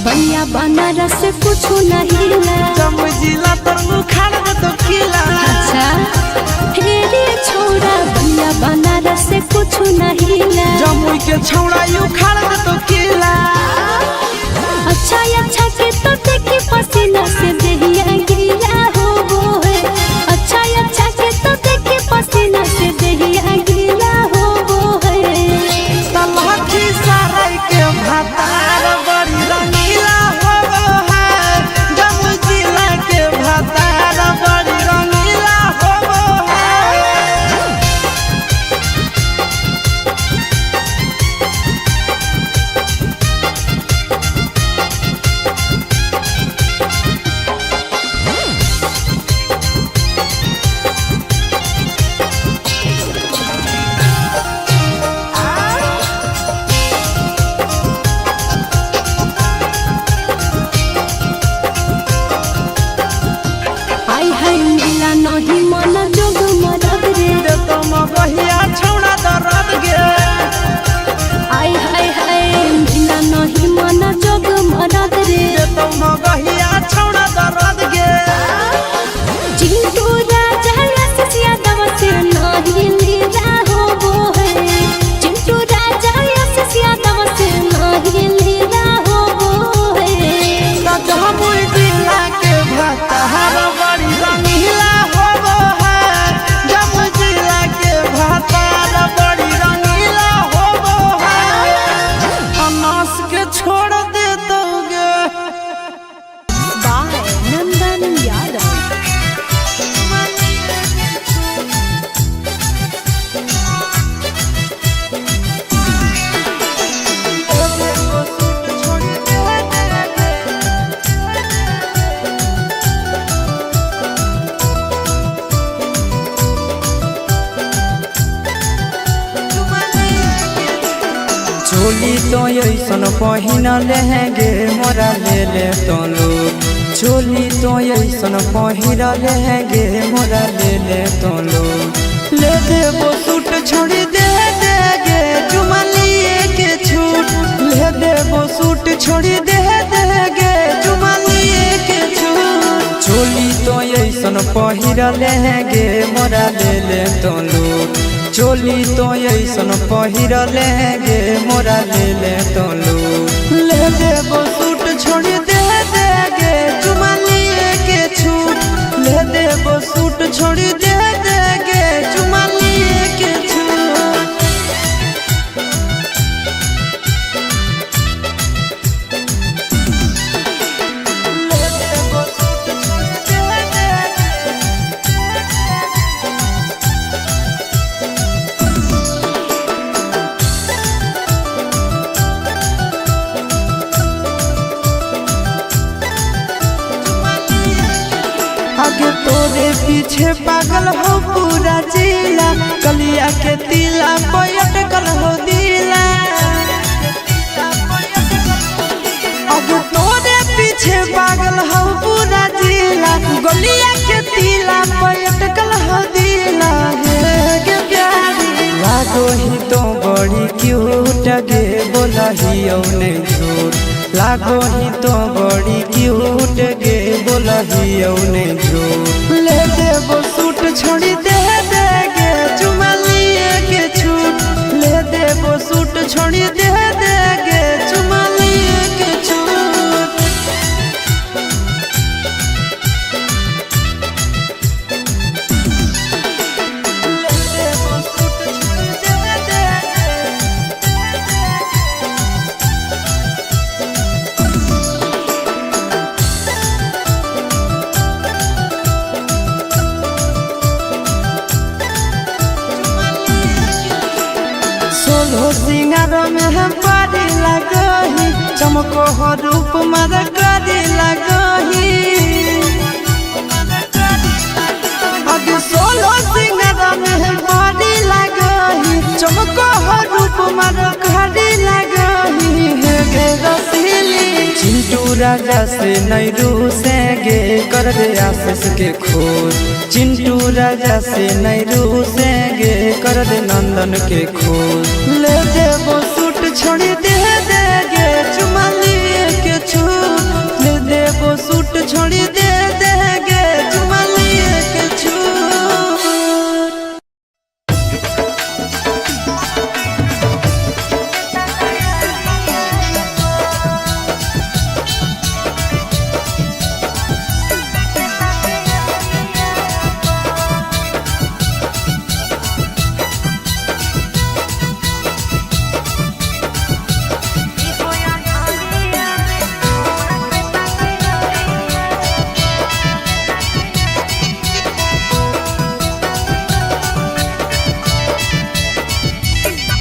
बलिया बनारस कुछ नहीं ला। जमुई जिला तर मुखार में तो किला। अच्छा हे रे छोरा बलिया बनारस कुछ नहीं ला। जमुई के छौड़ा you खाड़ में तो किला। अच्छा अच्छा के तो देखे पसीना से देहिया गीला हो वो है। अच्छा अच्छा के तो देखे पसीना से देहिया गीला हो वो है। तलहकी सराय के भातार बड़ी रंगीला होबो है। जमुई जिला के भातार बड़ी रंगीला होबो है। आई हाय मिला नहीं मन जोग मरद रे। दे तो मगहिया छौड़ा दरद गे। आई हाय हाय मिला नहीं मन जोग मरद रे। दे तो मगहिया छौड़ा दरद गे। चिंटू राजा आशीष यादव से नहीं लीला हो वो है। चिंटू राजा आशीष यादव से नहीं लीला हो वो है। जमुई जिला के भातार बड़ी रंगीला होबो है। जमुई जिला के भातार बड़ी रंगीला होबो है। अनास के छोड़ दे दोगे। By Nandan Yadav. चोली तो ऐसन पहिन लहंगे मोरा ले ले तो लोग। चोली तो ऐसन पहिन लहंगे मोरा ले ले तो लोग। ले देबो सूट छोड़ी दे देगे चुमा लिए के छूट। ले देबो सूट छोड़ी दे देगे चुमा लिए के छूट। चोली तो ऐसन पहिर लहंगे मोरा ले ले तो लोग। चोली तो ऐसन पहिर लहंगे मोरा ले ले तो लोग। ले देबो सूट छोड़ी दे देगे चुमा लिए के छूट। ले देबो सूट छोड़ी दे देगे चुमा लिए के छूट। ले देबो सूट छोड़ी दे देगे। आगे तोरे पीछे पागल हो पूरा जिला। कलिया के तिला अटकल हो दिला। आगे तोरे पीछे पागल हो पूरा जिला। गलिया के तिला अटकल हो दिला। हे गे प्यारी लागो ही तो बड़ी क्यूट गे बोलही औने झूठ। लागो ही तो बड़ी क्यूट गे बोलही औने झूठ। ले देबो सूट छोड़ी दे देगे चुमा लिए के छूट। ले देबो सूट छोड़ी दे देगे चुमा लिए के छूट। ले देबो सूट छोड़ी दे देगे। सोलहो सिंगार में हम पारी लगही, चमको हो रूप मर करी लगही। अगे सोलहो सिंगार में हम पारी लगही, चमको हो रूप मर करी लगही। हे गे रसीली चिंटू राजा से नहीं रूसेंगे, कर दे आशीष के खोज। चिंटू राजा से नहीं रूसेंगे, कर दे नंदन के खोज। ले देबो सूट छोड़ी दे देगे, चुमा लिए के छू। ले देबो सूट छोड़ी दे देगे, चुमा लिए के छू।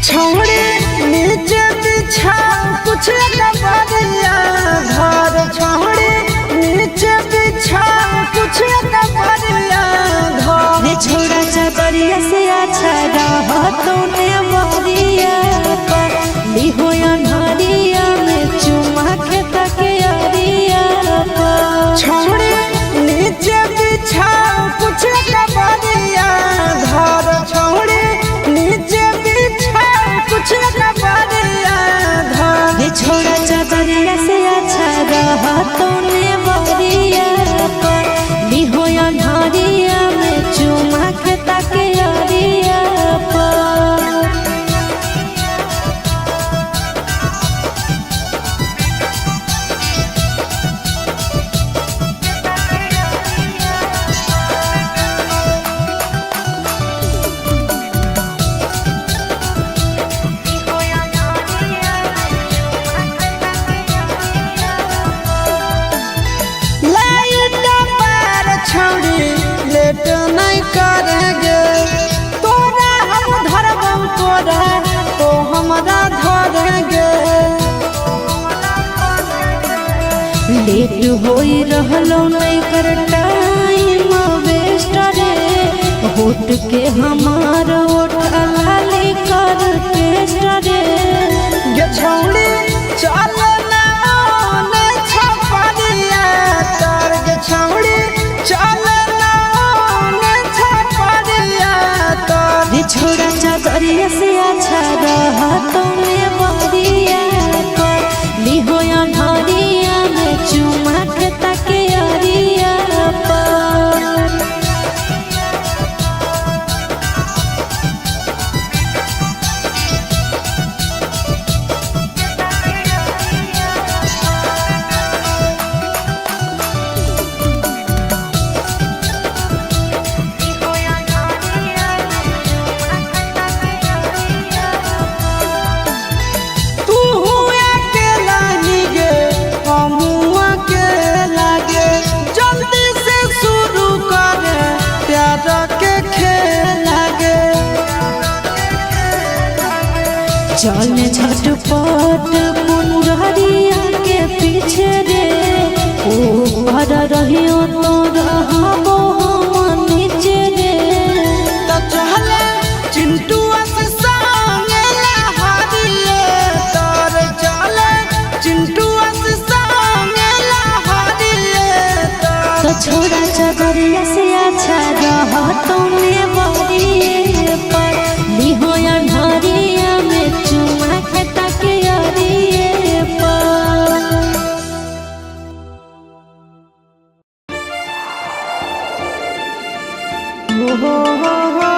छोड़े नीचे बिछा कुछ कबरिया घर, छोड़े नीचे बिछा कुछ कबरिया घर। छोड़ा चदरिया से अच्छा रहतो ने मरिया पर, लिहो अन्हरिया में चुमा के तके अरिया पर। छोड़े नीचे बिछा कुछ कबरिया घर, छोड़े नीचे बिछा कुछ कबरिया घर। छोड़ा चदरिया से अच्छा रहतो ने मरिया पर, लिहो अन्हरिया में चुमा के तके अरिया पर। लाइट पार छौड़ी लेट नहीं करेंगे, तोरा हम धरबौ तोरा तो हमरा धरेंगे। लेट होई रहलो नहीं कर टाइम वेस्ट रे, होट के हमार ओठ लाली कर टेस्ट रे। गे छौड़ी चल ना ओने छपरिया तर, गे छौड़ी चल ना ओने छपरिया तर। रे छोड़ा चदरिया से अच्छा रहतो ने बरिया पर, लिहो अन्हरिया में चुमा के तके अरिया पर। तू अकेला ही गे हम अकेला गे, जल्दी से शुरू करे प्यार के खेल गे। चल झटपट मुनगरिया के पीछे रे, ऊपर रहियो तो रहबो हम नीचे रे। तो चले चिंटू से संगे लहरिए तर, चले चिंटू से संगे लहरिए तर। तो छोड़ा चदरिया से अच्छा रहतो ने बरिए पर, लिहो अन्हरिया में चुमा के तके अरिए पर। हो हो हो हो।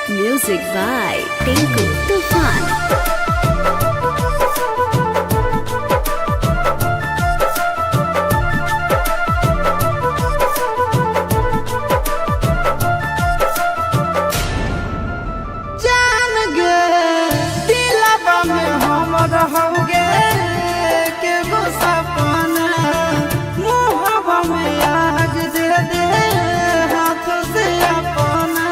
Music by Tinku Tufan. जान गे दिलवा में हम रहोगे के गो सपना, मुहवा में आग दे दे हाथ से अपना।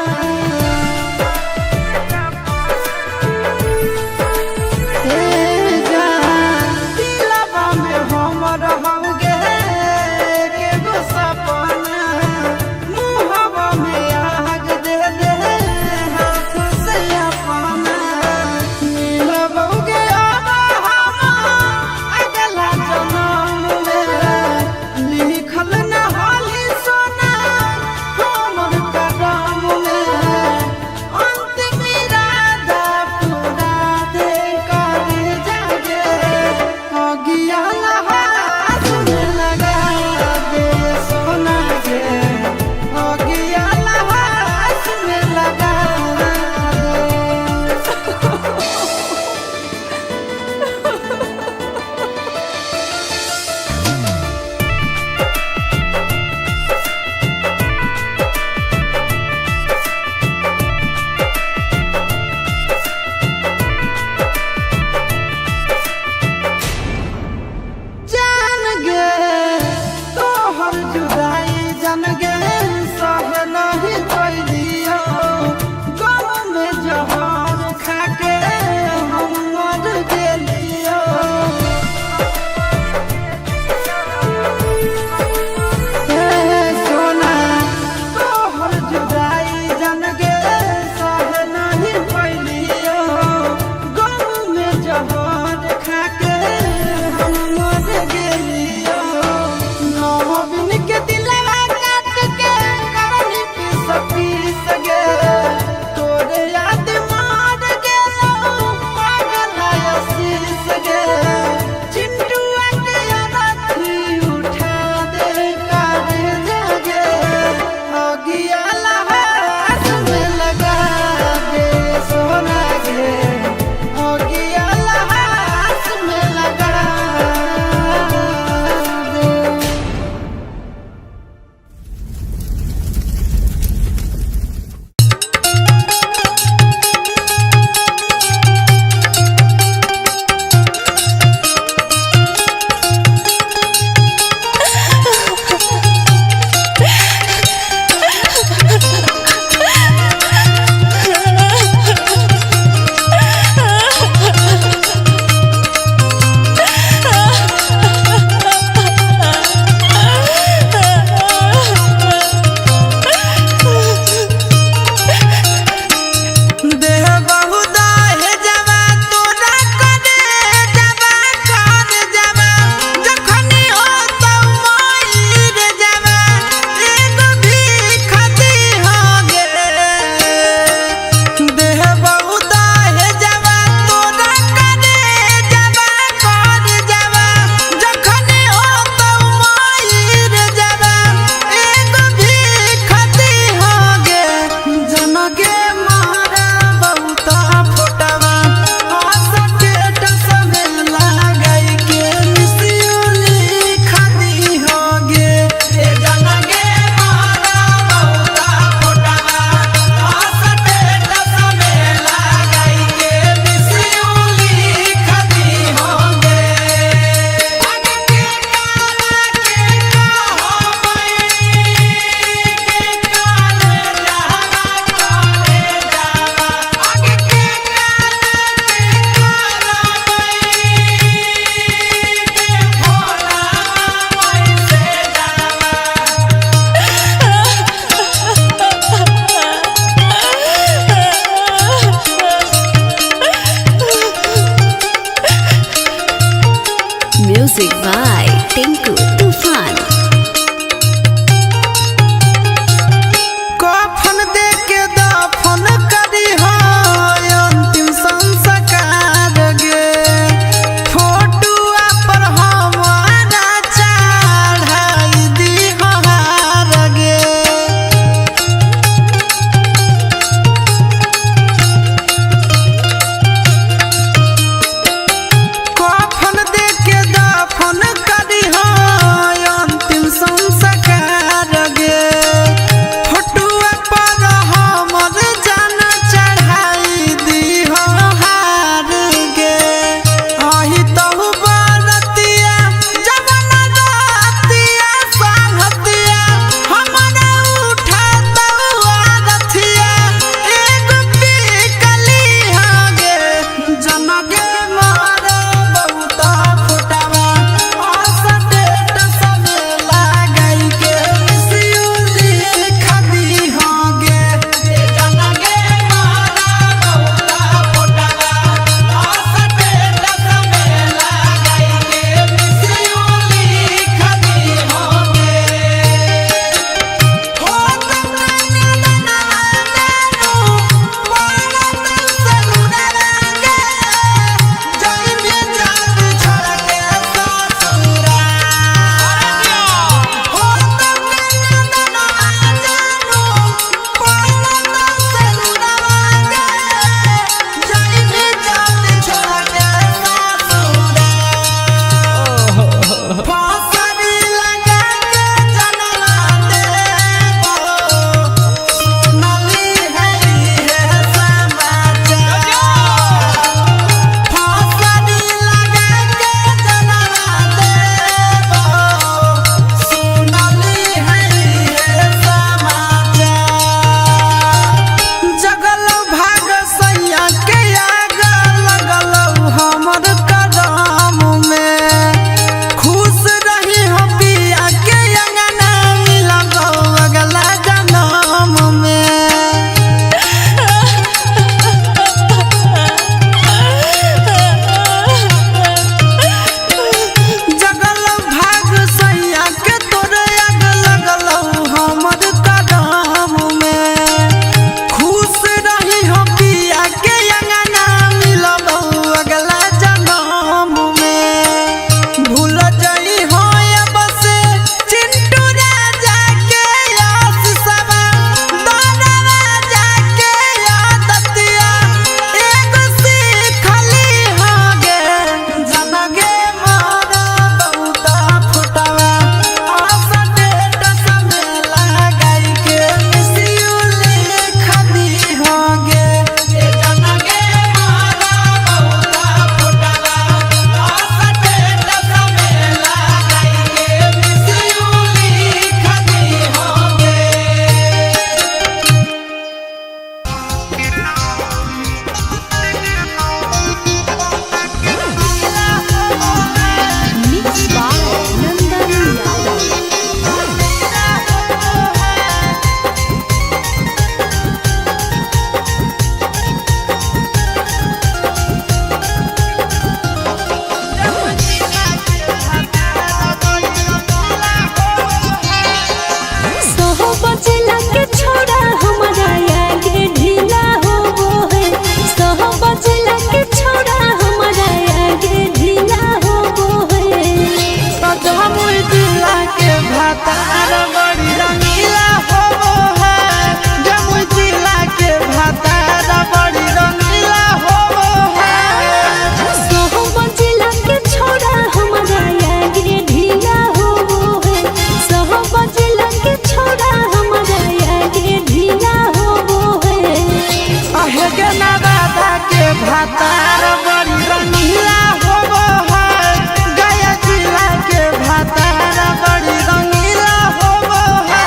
भातार बड़ी रंगीला होबो है। गया जिला के भातार बड़ी रंगीला होबो है।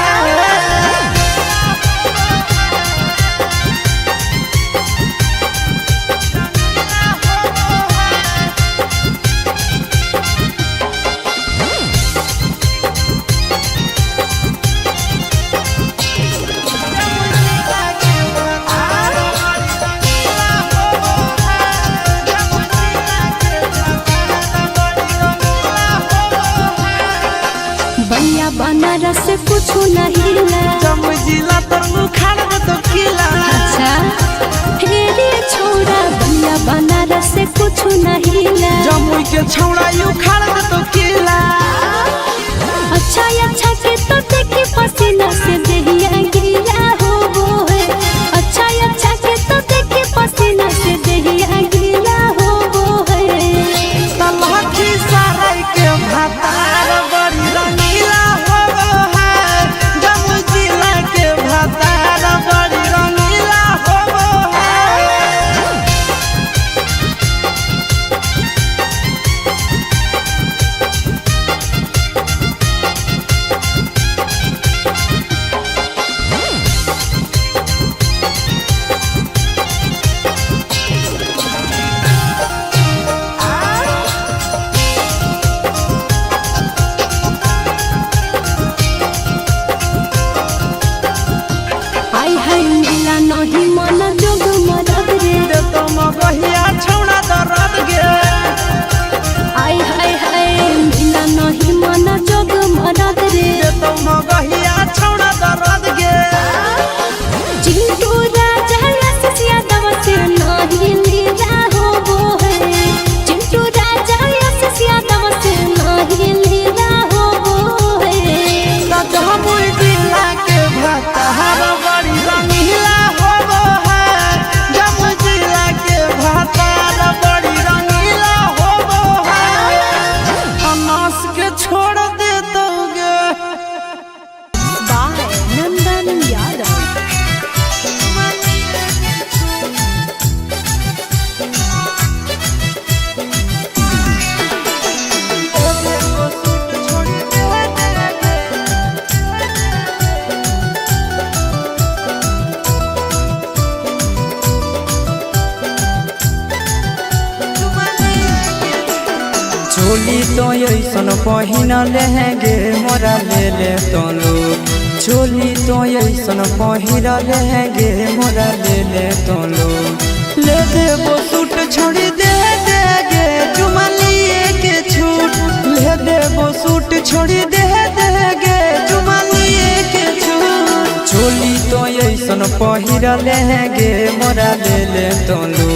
बलिया बनारस से कुछ नहीं ला। जमुई जिला तर मुखाड़ में तो किला। अच्छा हे रे छोरा बलिया बनारस से कुछ नहीं ला। जमुई के छौड़ा you खाड़ में तो किला। अच्छा अच्छा के तो देखे पसीना से देहिया गीला हो वो है। अच्छा अच्छा के तो देखे पसीना से देहिया गीला हो वो है। तलहकी सराय के भातार बड़ी रंगीला होबो है। जमुई जिला के भातार बड़ी रंगीला होबो है। आई हाय मिला नहीं मन जोग मरद रे। दे तो मगहिया छौड़ा दरद गे। आई हाय हाय मिला नहीं मन जोग मरद रे। दे तो मगहिया छौड़ा दरद गे। चिंटू राजा आशीष यादव से नहीं लीला हो वो है। चिंटू राजा आशीष यादव से नहीं लीला हो वो है। जमुई जिला के भातार बड़ी रंगीला होबो है। जमुई जिला के भातार बड़ी रंगीला होबो है। अनास के छोड़ दे दोगे। By Nandan Yadav. चोली तो ऐसन पहिन लहंगे मोरा ले ले तोलो। चोली तो ऐसन पहिन लहंगे मोरा ले ले तोलो। ले देबो सूट छोड़ी दे दे गे चुमा लिए के छूट। ले देबो सूट छोड़ी दे दे गे चुमा लिए के छूट। चोली तो ऐसन पहिर लहंगे मोरा ले ले तोलो।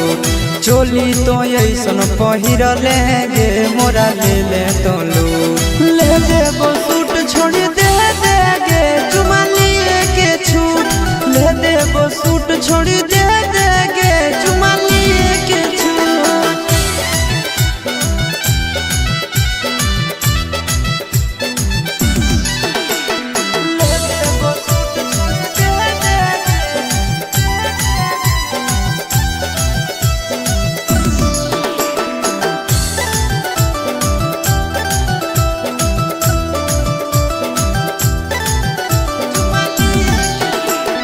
चोली तो ऐसन पहिर लहंगे मोरा ले ले तोलो। ले देबो सूट छोड़ी दे दे गे चुमा लिए के छूट। ले देबो सूट छोड़ी दे दे गे चुमा लिए के छूट। ले देबो सूट छोड़ी दे दे गे।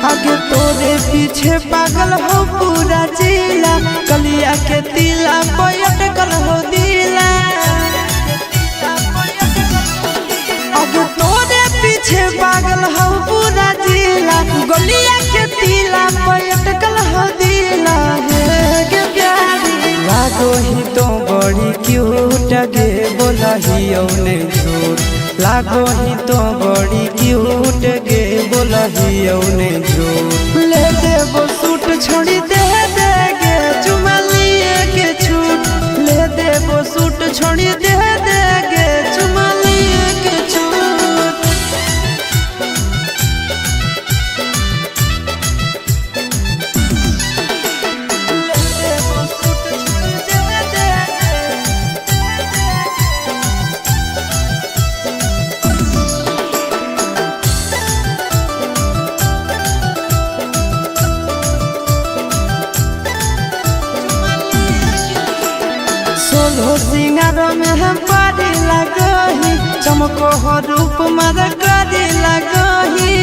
आगे तोरे पीछे पागल हो पूरा जिला। कलिया के तिला अटकल हो दिला। आगे तोरे पीछे पागल हो पूरा जिला। गलिया के तिला अटकल हो दिला। हे गे प्यारी लागो ही तो बड़ी क्यूट गे बोलही औने झूठ। लागो ही तो बड़ी क्यूट गे बोलही औने झूठ। ले देबो सूट छोड़ी दे दे गे चुमा लिए के छूट। ले देबो सूट छोड़ी दे दे गे चुमा लिए के छूट। ले देबो सूट छोड़ी दे दे गे। सोलहो सिंगार में हम पारी लगही, चमको हो रूप मर करी लगही।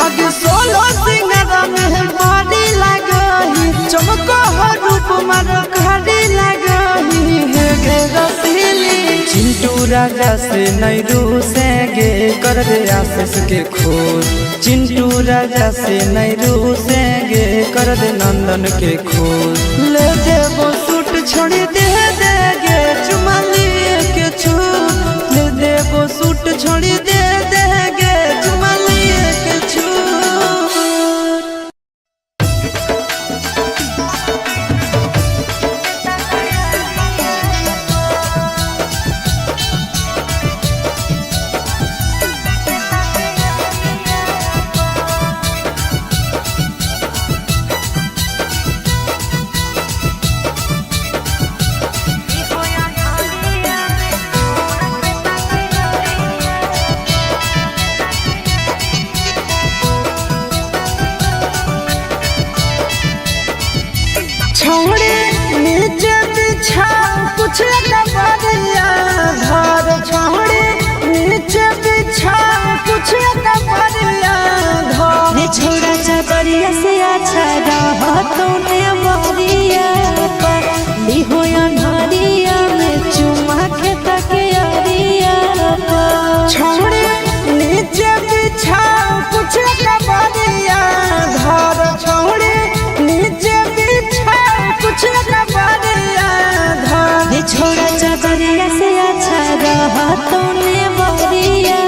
अगे सोलहो सिंगार में हम पारी लगही, चमको हो रूप मर करी लगही। हे गे रसीली चिंटू राजा से नहीं रूसेंगे, कर दे आशीष के खोज। चिंटू राजा से नहीं रूसेंगे, कर दे नंदन के खोज। ले देबो सूट छोड़ी दे देगे, चुमा लिए के छू। ले देबो सूट छोड़ी दे देगे, चुमा लिए के छू। छोड़े नीचे बिछा कुछ कमरिया धर, छोड़े नीचे बिछा कुछ कमरिया धर। ने छोड़ा चबरिया से अच्छा रहतो ने बरिया पर, लिहो अन्हरिया में चुमा के तके अरिया पर। छोड़े नीचे बिछा कुछ कमरिया धर, छोड़े नीचे बिछा कुछ कमरिया धर। ने छोड़ा चबरिया से अच्छा रहतो ने बरिया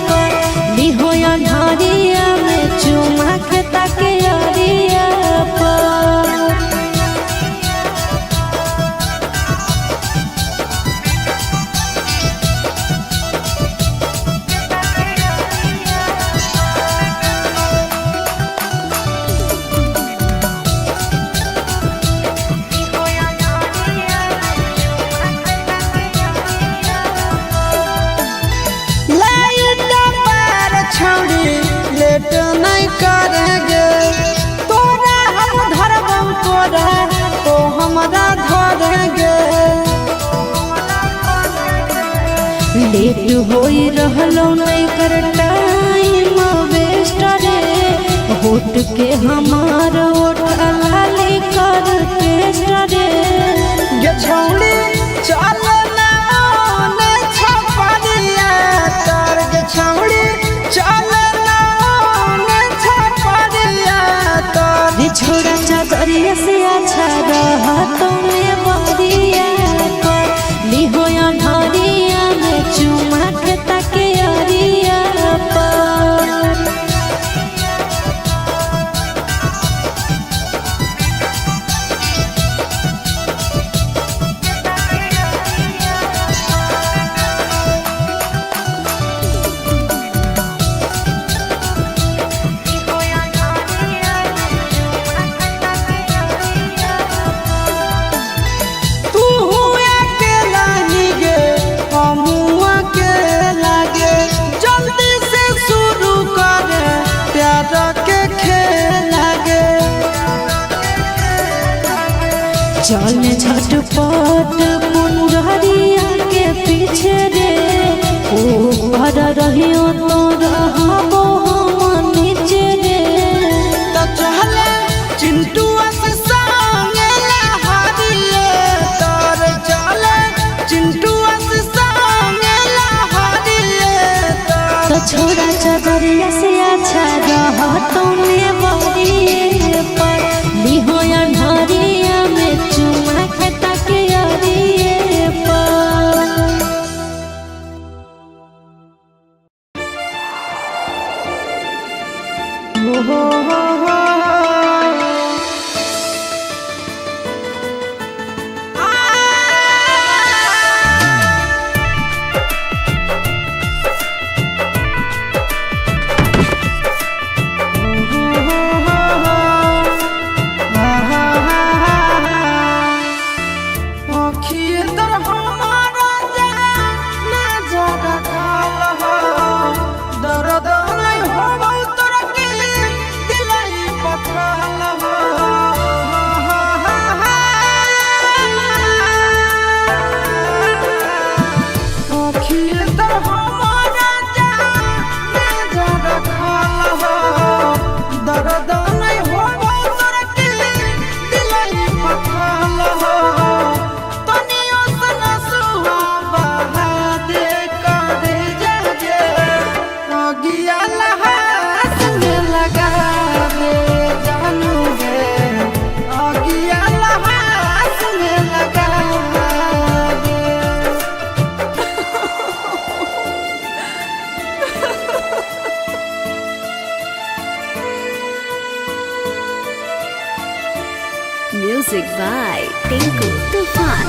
पर, लिहो अन्हरिया में चुमा के तके अरिया पर। लाइट पार छौड़ी लेट नहीं करेंगे, तोरा हम धरबौ तोरा तो हमरा धरेंगे। लेट होई रहलो नहीं कर टाइम वेस्ट रे, होट के हमार ओठ लाली कर टेस्ट रे। गे छौड़ी चल ना ओने छपरिया तर, गे छौड़ी चल ना ओने छपरिया तर। रे छोड़ा चदरिया से अच्छा रहतो ने बरिया पर, लिहो अन्हरिया में चुमा के तके अरिया पर। तू अकेला ही गे हम अकेला गे, जल्दी से शुरू कर प्यार के खेल गे। चल झटपट मुंगरिया के पीछे रे, ऊपर रहियो तो रहबो हम नीचे रे। तो चले चिंटू से संगे लहरिए तर, चले चिंटू से संगे लहरिए तर। तो छोड़ा चदरिया से अच्छा रहतो ने बरिए पर, लिहो अन्हरिया में चुमा के तके अरिए पर। हो हो हो हो। दर्द नहीं होबौ तोरा के दिलई। Music by Tinku Tufan.